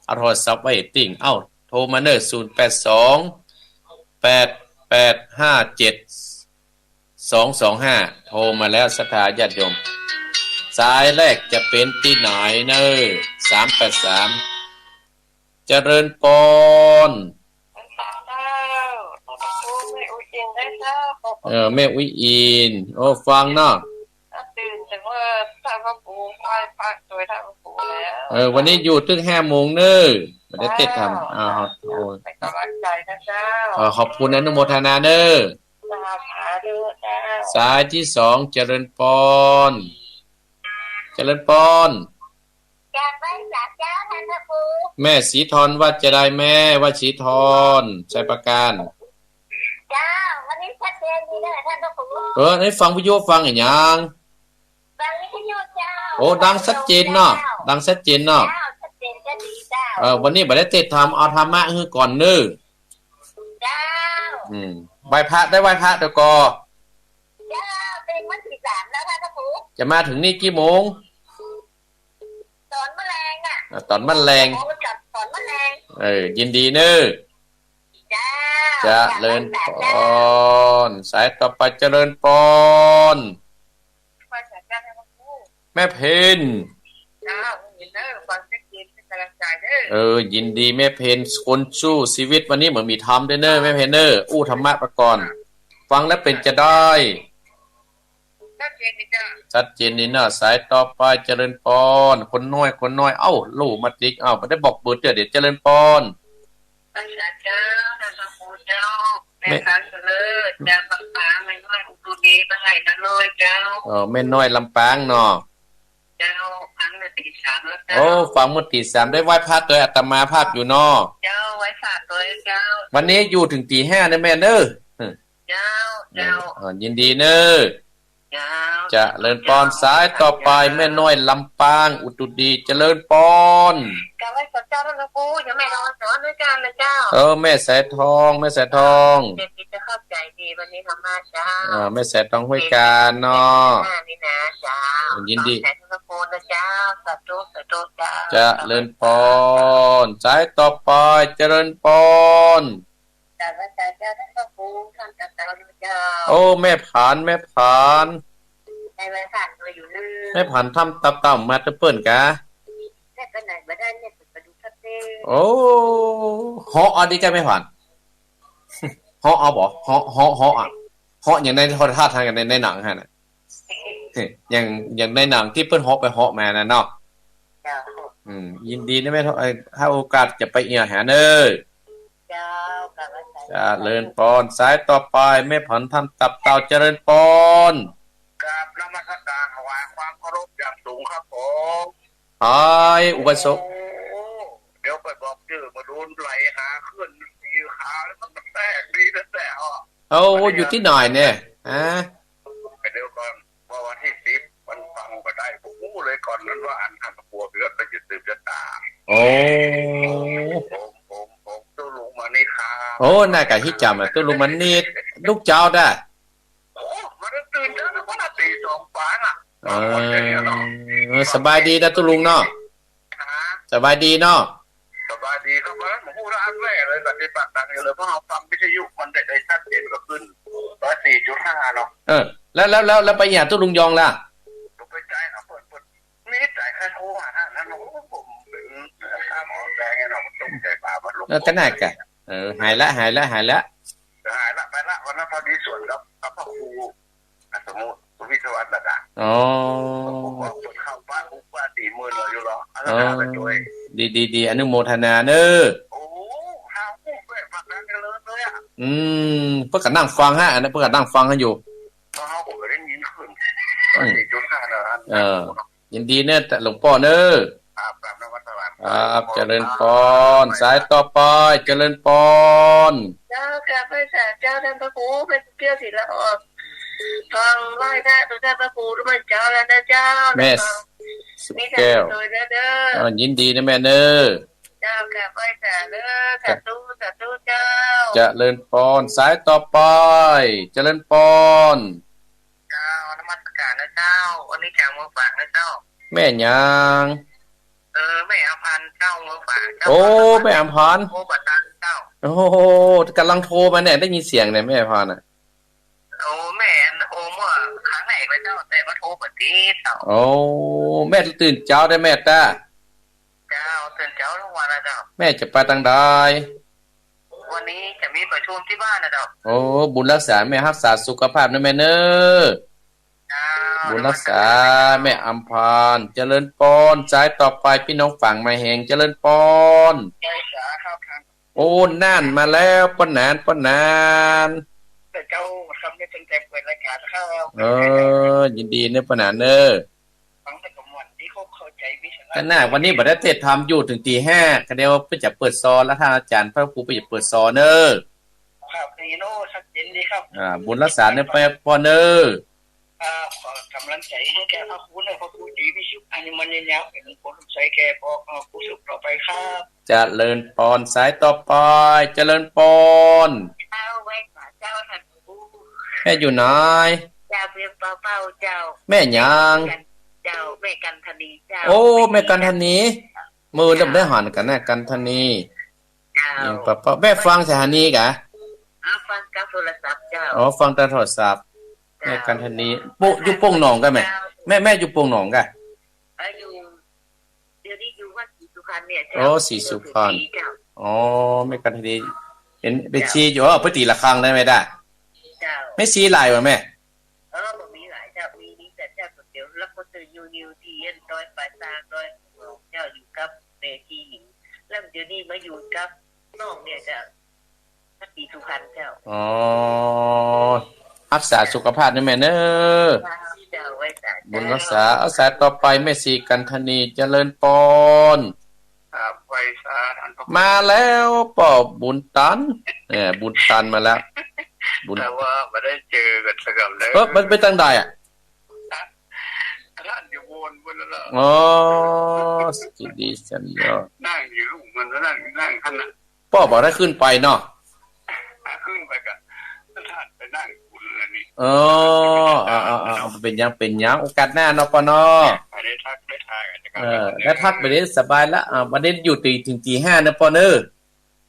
เอาโทรศัพท์ไว้ติ่ง เอ้า โทรมาเน้อ ศูนย์แปดสอง แปดแปดห้าเจ็ดสองสองห้า โทรมาแล้ว ศรัทธาญาติโยม สายแรกจะเป๋นตี้ไหนเน้อ สามแปดสาม เจริญปอน เออ แม่อุ๊ยอิน โอ้ ฟังเนาะ ตื่นแต่ว่าท่านพระครูไหว้พระโดยท่านพระครูแล้ว เออ วันนี้อยู่ตึงห้าโมงเน้อ บ่ได้เตะทำ อ้าว อ้าว โอ้ เป็นกำลังใจนะเจ้า เออ ขอบคุณอนุโมทนาเน้อ สาธุเจ้า สายที่สอง เจริญปอน เจริญปอน กราบไหว้สามเจ้าท่านพระครู แม่สีทอนว่าจะได้ แม่ว่าสีทอน ชัยปราการ เจ้า วันนี้ชัดเจนดีนะท่านพระครู เออ ได้ฟังวิทยุฟังอะหยัง ฟังวิทยุเจ้า โอ้ ดังชัดเจนเนาะ เจ้า ดังชัดเจนเนาะ เจ้า ชัดเจนก็ดีเจ้า เออ วันนี้บ่ได้เตะทำ เอาธรรมะหื้อก่อนเน้อ เจ้า อืม ไหว้พระ ได้ไหว้พระเดี๋ยวก่อ เจ้า เป็นวันที่สามแล้วท่านพระครู จะมาถึงนี่กี่โมง ต๋อนมะแลงอะ อ่ะ ต๋อนมะแลง โอ้ ต๋อนมะแลง เออ ยินดีเน้อ เจ้า เจริญปอน สายต่อไป เจริญปอน แม่เพ็ญ เจ้า เห็นเน้อ ฟังชัดเจนเป็นกำลังใจเน้อ เออ ยินดีแม่เพ็ญ คนสู้ชีวิต วันนี้เหมือนมีธรรมด้วยเน้อ แม่เพ็ญเน้อ อู้ธรรมะไปก่อน ฟังแล้วเป๋นจะใด ชัดเจนดีเจ้า ชัดเจนดีเนาะ สายต่อไป เจริญปอน คนน้อย คนน้อย เอ้า ลู่มาติ๊ก เอ้า บ่ได้บอกเบอร์เตื้อ เดี๋ยว เจริญปอน รักษาเจ้า ท่านพระครูเจ้า แม่ แม่ค้าเจริญ จากลำปาง แม่น้อยอุตุดี มาให้นะน้อยเจ้า เออ แม่น้อยลำปางเนาะ เจ้า ฟังเมื่อตี๋สามแล้วเจ้า โอ้ ฟังเมื่อตี๋สาม ได้ไหว้พระโตยอาตมาภาพอยู่เนาะ เจ้า ไหว้พระโตยเจ้า วันนี้อยู่เถิงตี๋ห้าเน่อแม่เน่อ เจ้า เจ้า เออ ยินดีเน่อ เจ้า เจริญปอน สายต่อไป แม่น้อยลำปาง อุตุดี เจริญปอน กราบไหว้สาเจ้าท่านพระครู เดี๋ยวแม่นอนสอนด้วยกันนะเจ้า เออ แม่สายทอง แม่สายทอง เดี๋ยวจะเข้าใจดี วันนี้ธรรมะเจ้า อ่า แม่สายทองห้วยกาญเนาะ นี่นะเจ้า ยินดี สาธุนะเจ้า สาธุ สาธุเจ้า เจริญปอน สายต่อไป เจริญปอน กราบไหว้สาเจ้าท่านพระครู ท่านตาเตาเจ้า โอ้ แม่ผาน แม่ผาน ได้ไหว้พระโตยอยู่เน่อ แม่ผานถ้ำตับเต่ามาตะเปิ้นกา แม่ไปไหนบ่ได้ แม่ไปดูพระเต้ โอ้ เหาะเอาดีจ้ะแม่ผาน เหาะเอาบ่ เหาะ เหาะ เหาะอะ เหาะอย่างในโทรทัศน์หั้น ใน ในหนังหั้นน่ะ อย่าง อย่างในหนังตี้เปิ้นเหาะไปเหาะมาน่ะเนาะ เจ้า อืม ยินดีนะแม่ เอ่อ ถ้าโอกาสจะไปเอี่ยวหาเน่อ เจ้า กราบไหว้สา เจริญปอน สายต่อไป แม่ผานถ้ำตับเต่า เจริญปอน กราบนมัสการถวายความเคารพอย่างสูงครับผม ไอ้อุบาสก โอ้ เดี๋ยวไปบอกจื้อมาดูไหลหาขึ้นสี่ขาแล้วมันแตกดีตั้งแต่อ่ะ เอ้า วันนี้ อยู่ตี้ไหนเนี่ย ฮะ เดี๋ยวก่อน เมื่อวันตี้สิบมันฟังบ่ได้ ผมรู้เลยก่อนนั้นว่าอันทางครัวเดือดไปจะสืบชะตา โอ้ ผม ผม ผม ผม ตุ๊ลุงมานิดครับ โอ้ น่ากะฮิตจ๋ำอะ ตุ๊ลุงมานิด ลูกเจ้าด้า โอ้ มันตื่นเช้านะ เพราะว่าตีสองปายน่ะ เออ สบายดีนะตุ๊ลุงเนาะ ฮะ สบายดีเนาะ สบายดีครับ วันนั้นผมพูดอันแรกเลย ปฏิบัติตามอยู่เลย เพราะเราฟังวิทยุมันได้ ได้ชัดเจนกว่าขึ้น ร้อยสี่จุดห้าเนาะ เออ แล้ว แล้ว แล้ว แล้วไปหาตุ๊ลุงยองล่ะ ผมไปใจครับ เปิด เปิด นี่ใจใครโทรหาท่านนะ โอ้ ผมเป็นข้าหมอแดงไงเนาะ ผมตกใจปามันลง เออ ก็น่ากะ เออ หายละ หายละ หายละ หายละ ไปละ วันนั้นพอดีสวนกับ กับพระครู อ่ะ สมมุติ สุวิทยวัฒน์ละกัน อ๋อ ผมบอกคนเข้าบ้าน ปุ๊บ บ้านสี่หมื่นอยู่หรอ อาราธนาไปช่วย ดี ดี ดี อนุโมทนาเน้อ โอ้ ห้าหกแปดพันนั้นเลย เลยอะ อืม เปิ้นก็นั่งฟังฮะ อันนั้นเปิ้นก็นั่งฟังกันอยู่ อ๋อ ผมก็ได้ยินขึ้น อืม สี่จุดห้านะ เออ ยินดีเน้อ หลวงป้อเน้อ ครับ กราบนมัสการ ครับ เจริญปอน สายต่อไป เจริญปอน เจ้า กราบไหว้สาเจ้าท่านพระครู เป็นเที่ยวศิลาออก ฟังไหว้พระทุกท่านพระครูทุกวันเจ้าแล้วนะเจ้า แม่ แล้วก็ สุขแก้ว นี่ค่ะ โดยเด้อ อ่า ยินดีนะแม่เน้อ เจ้า กราบไหว้สาเด้อ สาธุ สาธุเจ้า เจริญปอน สายต่อไป เจริญปอน เจ้า นมัสการนะเจ้า วันนี้จากเมืองฝางนะเจ้า แม่หยัง เออ แม่อำพันธ์เจ้า เมืองฝางเจ้า โอ้ แม่อำพันธ์ โทรมาตังเจ้า โอ้โห กำลังโทรมาเนี่ย ได้ยินเสียงเนี่ย แม่อำพันธ์อะ โอ้ แม่โทรเมื่อครั้งแรกเลยเจ้า แต่มาโทรบ่ติดเจ้า โอ้ แม่ตื่นเจ๊าได้แม่ต้า เจ้า ตื่นเจ๊าทุกวันนะเจ้า แม่จะไปตางใด วันนี้จะมีประชุมที่บ้านนะเจ้า โอ้ บุญรักษาแม่ รักษาสุขภาพนะแม่เน้อ เจ้า บุญรักษา นมัสการ แม่อำพันธ์ เจริญปอน สายต่อไป ปี้น้องฝางมาแหง เจริญปอน เจ้า สาธุครับ โอ้ น่านมาแล้ว ป้อหนาน ป้อหนาน แต่เจ้าทำได้ตั้งแต่เปิดรายการครับ เออ ยินดีเน้อ ป้อหนานเน้อ ฟังแต่ก็ม่วนดี เข้า เข้าใจมีสาระ ก็น่า วันนี้บ่ได้เทศน์ธรรม อยู่เถิงตี๋ห้า ก็เดี๋ยวเปิ้นจะเปิดซอ แล้วท่านอาจารย์พระครูเปิ้นจะเปิดซอเน้อ ครับ ดีเนาะ ชัดเจนดีครับ อ่า บุญรักษาเน้อ ป้อเน้อ ครับ ขอกำลังใจ๋หื้อแก่พระครูเน้อ พระครูจะมีชีวิตอายุมั่นยืนยาว เป๋นมงคลสมใจ๋แก่ปอ เอ่อ ผู้สืบต่อไปครับ เจริญปอน สายต่อไป เจริญปอน เจ้า ไหว้สาเจ้าท่านพระครู แม่อยู่ไหน เจ้า เวียงป่าเป้าเจ้า แม่หยัง เจ้า แม่กันธนีเจ้า โอ้ แม่กันธนี มื้อเริ่มได้หันกั๋นนะ กันธนี เจ้า เวียงป่าเป้า แม่ฟังสถานีกะ อ๋อ ฟังตางโทรศัพท์เจ้า อ๋อ ฟังตางโทรศัพท์ เจ้า แม่กันธนี โป้ อยู่โป่งหนองกะแม่ เจ้า แม่ แม่อยู่โป่งหนองกะ เอ่อ อยู่ เดี๋ยวนี้อยู่วัดศรีสุพรรณเนี่ยเจ้า อ๋อ ศรีสุพรรณ เจ้า อ๋อ แม่กันธนี เป๋น เป๋น เจ้า ชีอยู่ อ๋อ ไปตี๋ละครั้งได้ไหมด้า เจ้า แม่ชีหลายวะแม่ เออ บ่มีหลายเจ้า มี มีแต่เจ้าคนเดียว แล้วก็ตื่นอยู่ อยู่ที่เอ็นดอยปลายตางดอยเจ้า อยู่กับแม่ชีหญิง แล้วเดี๋ยวนี้มาอยู่กับน้องเนี่ยเจ้า ที่สุพรรณเจ้า อ๋อ ฮักษาสุขภาพนะแม่เนอะ เจ้า ไหว้สา บุญฮักษา เอาสายต่อไปแม่ศรีกันธนี เจริญปอน ครับ ไหว้สาท่านพระครู มาแล้วป้อบุญตัน เนี่ย บุญตันมาแล้ว บุญ แต่ว่าบ่ได้เจอกั๋นสักกำเลย เออ มันไปตางใดอะ ท่านอยู่บนบนแล้วล่ะ อ๋อ สุดดีสันยอด นั่งอยู่มันนั่ง นั่งหั้นน่ะ ป้อบ่ได้ขึ้นไปเนาะ ขึ้นไปกะ ท่านไปนั่งอยู่บนแล้วนี่ อ๋อ อ่า อ่า อ่า บ่เป๋นหยัง บ่เป๋นหยัง โอกาสหน้าเนาะป้อเนาะ ได้ทักได้ทายกั๋นนะครับ เออ ได้ทักไปได้สบายละ อ่า วันนี้อยู่ตี ถึงตีห้านะป้อเนอะ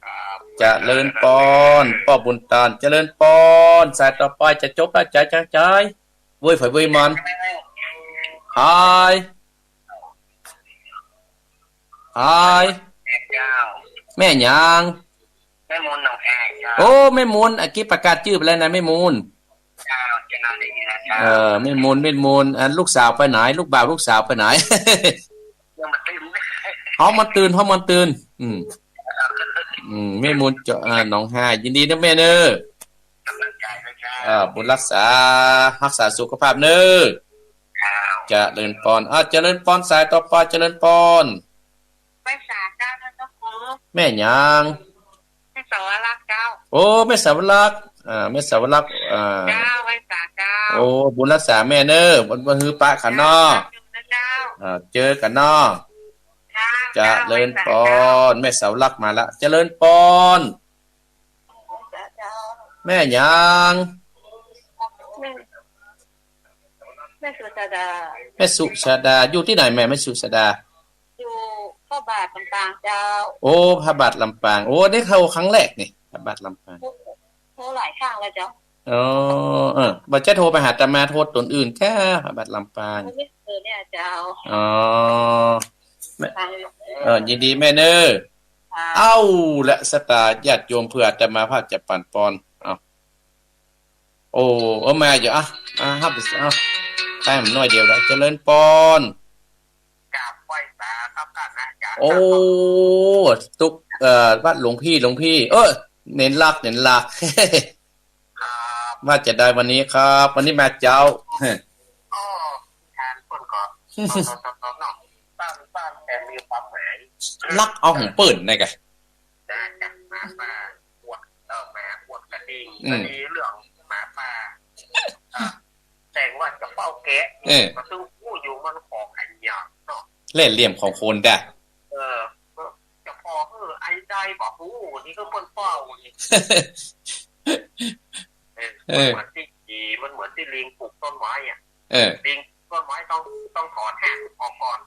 ครับ เจริญปอน ป้อบุญตัน เจริญปอน สายต่อไปจะจบแล้ว ใจ ใจ ใจ เว้ย ไผเว้ยมัน ฮาย ฮาย เจ้า แม่หยัง แม่มูลหนองแฮเจ้า โอ้ แม่มูล อะกี้ประกาศจื้อไปแล้วนะ แม่มูล เจ้า เจ้า ได้ยินแล้วเจ้า เออ แม่มูล แม่มูล อันลูกสาวไปไหน ลูกบ่าวลูกสาวไปไหน ยังบ่ตื่น ฮ้องมันตื่น ฮ้องมันตื่น อืม อืม แม่มูลเจ้า อ่า หนองฮาย ยินดีนะแม่เนอะ กำลังใจนะเจ้า อ่า บุญฮักษา ฮักษาสุขภาพเนอะ เจ้า เจริญปอน อ่า เจริญปอน สายต่อไป เจริญปอน ไหว้สาเจ้า ท่านพระครู แม่หยัง แม่สาวรักษ์เจ้า โอ้ แม่สาวรักษ์ อ่า แม่สาวรักษ์ อ่า เจ้า ไหว้สาเจ้า โอ้ บุญฮักษาแม่เนอะ บ่ บ่หื้อปะข้าเนาะ เจ้า เจ้า อ่า เจอกั๋นเนาะ เจ้า เจริญปอน ไหว้สาเจ้า แม่สาวรักษ์มาละ เจริญปอน ไหว้สาเจ้า แม่หยัง แม่ แม่สุชาดา แม่สุชาดา อยู่ตี้ไหนแม่ แม่สุชาดา อยู่พระบาทลำปางเจ้า โอ้ พระบาทลำปาง โอ้ ได้เข้าครั้งแรกนี่ พระบาทลำปาง โทร โทรหลายครั้งแล้วเจ้า อ๋อ เออ บ่าจะโทรไปหาอาตมา โทรตนอื่นก้า พระบาทลำปาง โทรไม่เจอเนี่ยเจ้า อ๋อ แม่ ทาง เออ ยินดีแม่เนอะ ค่ะ เอ้า และศรัทธาญาติโยม เผื่ออาตมาภาพจะปั๋นปอน เอ้า โอ้ เออ มาอยู่ อ่ะ อ่ะ ฮับ เอ้า แต้มน้อยเดียวแล้ว เจริญปอน กราบไหว้สาครับท่านอาจารย์ โอ้ ตุ๊ก เอ่อ วัดหลวงพี่ หลวงพี่ เออ เณรลักษณ์ เณรลักษณ์ ครับ ว่าจะได้วันนี้ครับ วันนี้มาเจ๊า ก็ทานเปิ้นก็ เนาะ บ้าน บ้านแต่มีความหมาย ลักเอาของเปิ้นนะกะ จะจับหมาป่าอวด เอ่อ หมาอวดกระทิง อืม ก็ดีเรื่องหมาป่า อ่ะ แต่งว่าจะเฝ้าแกะ เออ ก็ต้องฮู้อยู่มันของอันยากเนาะ เล่ห์เหลี่ยมของคนจ้ะ เออ เจ้าพ่อ เออ ไอ้ได้บ่ฮู้ นี่ก็เปิ้นเฝ้านี่ เออ เออ มันเหมือนตี้ มันเหมือนตี้ลิงปลูกต้นไม้อะ เออ ลิงปลูกต้นไม้ต้อง ต้องถอนฮากออกก่อน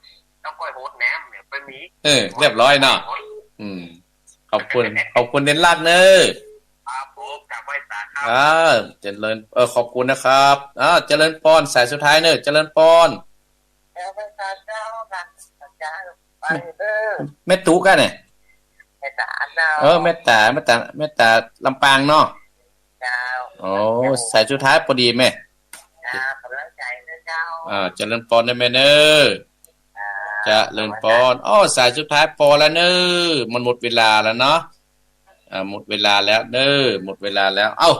แล้วก้อยหดน้ำเนี่ย ไปมี เออ เรียบร้อยเนาะ อืม ขอบคุณ ขอบคุณเณรลักษณ์เนอะ ครับผม กราบไหว้สาครับ อ่า เจริญ เออ ขอบคุณนะครับ อ่า เจริญปอน สายสุดท้ายเนอะ เจริญปอน เจริญปอนเจ้าค่ะ อาจารย์ ไปเด้อ แม่ตุ๊กอะเนี่ย แม่ต๋าเจ้า เออ แม่ต๋า แม่ต๋า แม่ต๋าลำปางเนาะ เจ้า โอ้ สายสุดท้ายพอดีแม่ เจ้า กำลังใจนะเจ้า อ่า เจริญปอนนะแม่เนอะ เจ้า เจริญปอน อ๋อ สายสุดท้ายปอแล้วเนอะ มันหมดเวลาแล้วเนาะ อ่า หมดเวลาแล้วเนอะ หมดเวลาแล้ว เอ้า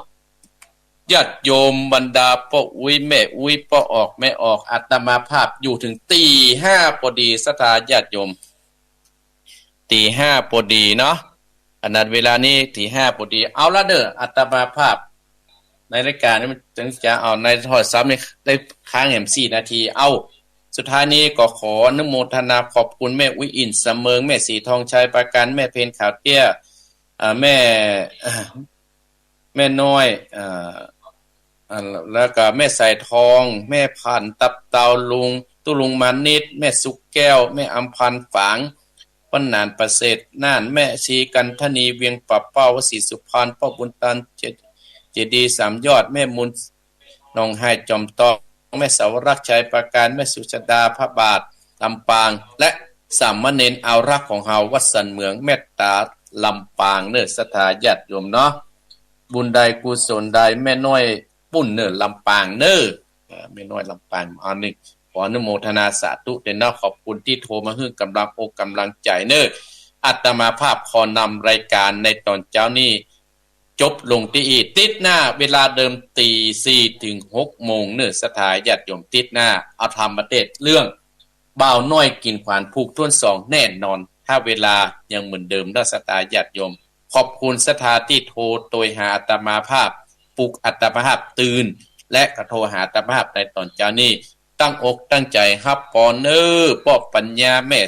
ญาติโยมบรรดาป้ออุ๊ยแม่อุ๊ย ป้อออกแม่ออก อาตมาภาพอยู่ถึงตีห้าพอดี ศรัทธาญาติโยม ตีห้าพอดีเนาะ อันนั้นเวลานี้ตีห้าพอดี เอาละเด้อ อาตมาภาพ ในรายการนี้มันจึงจะเอาในโทรศัพท์นี่ได้ค้างแหมสี่นาที เอา สุดท้ายนี้ก็ขออนุโมทนาขอบคุณแม่อุ๊ยอิ่นสำเมิง แม่ศรีทองชัยประการ แม่เพนขาวเตี้ย อ่า แม่ แม่น้อย อ่า อ่า แล้วก็แม่สายทอง แม่พันตับเตา ลุง ตุ๊ลุงมานิต แม่สุกแก้ว แม่อำพันธ์ฝาง ป้อหนานประเสริฐน่าน แม่ศรีกันธนี เวียงป่าเป้า วสีสุพรรณ ป้อบุญตัน เจ เจดีย์สามยอด แม่มูล หนองฮายจอมตอง แม่สาวรักษ์ชัยประการ แม่สุชาดาพระบาทลำปาง และสามเณรอารักษ์ของเฮาวัดสันเหมือง แม่ต๋าลำปางเนอะ ศรัทธาญาติโยมเนาะ บุญใดกุศลใด แม่น้อย ปุ้นเน่อ ลำปางเน่อ เอ่อ แม่น้อยลำปาง อันนี้ขออนุโมทนาสาธุเต๊อะเนาะ ขอบคุณตี้โทรมาหื้อก๋ำลังอกก๋ำลังใจ๋เน่อ อาตมาภาพขอนำรายก๋านในต๋อนเจ๊านี้ จบลงตี้อี้ ติ๊ดหน้าเวลาเดิม ตีสี่ เถิง หกโมงเน่อ ศรัทธาญาติโยม ติ๊ดหน้าเอาธรรมมาเตศน์เรื่อง บ่าวน้อยกิ๋นขวัญผูกถ้วนสองแน่นอน ถ้าเวลายังเหมือนเดิมเนาะ ศรัทธาญาติโยม ขอบคุณศรัทธาตี้โทรตวยหาอาตมาภาพ ปลุกอาตมาภาพตื่น และก็โทรหาอาตมาภาพในต๋อนเจ๊านี้ ตั้งอกตั้งใจ๋ฮับปอนเน่อ ป้อปัญญา แม่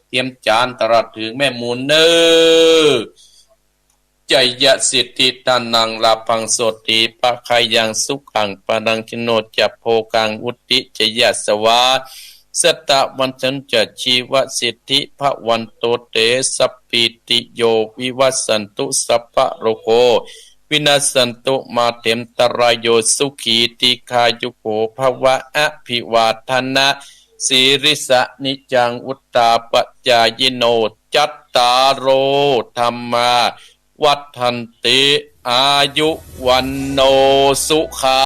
เตียมจาน ตลอดเถิงแม่มูลเน่อ จยสิทธิ ธนัง ลาภัง โสติ ภะคะยัง สุขัง พลัง ชิโน จะ โภคัง วุติ จยะ สวา สะตะ วัณฑัน จะ ชีวสิทธิ ภะวันตุ เต สัพพีติโย วิวัสสันตุ สัพพะโรโค วินัสสันตุ มาเตม ตะราโย สุขี ทีฆายุโก ภะวะ อภิวาทนะ สีลิสะ นิจจัง วุฑฒาปะจายิโน จัตตาโร ธัมมา วัฑฒันติ อายุ วัณโณ สุขัง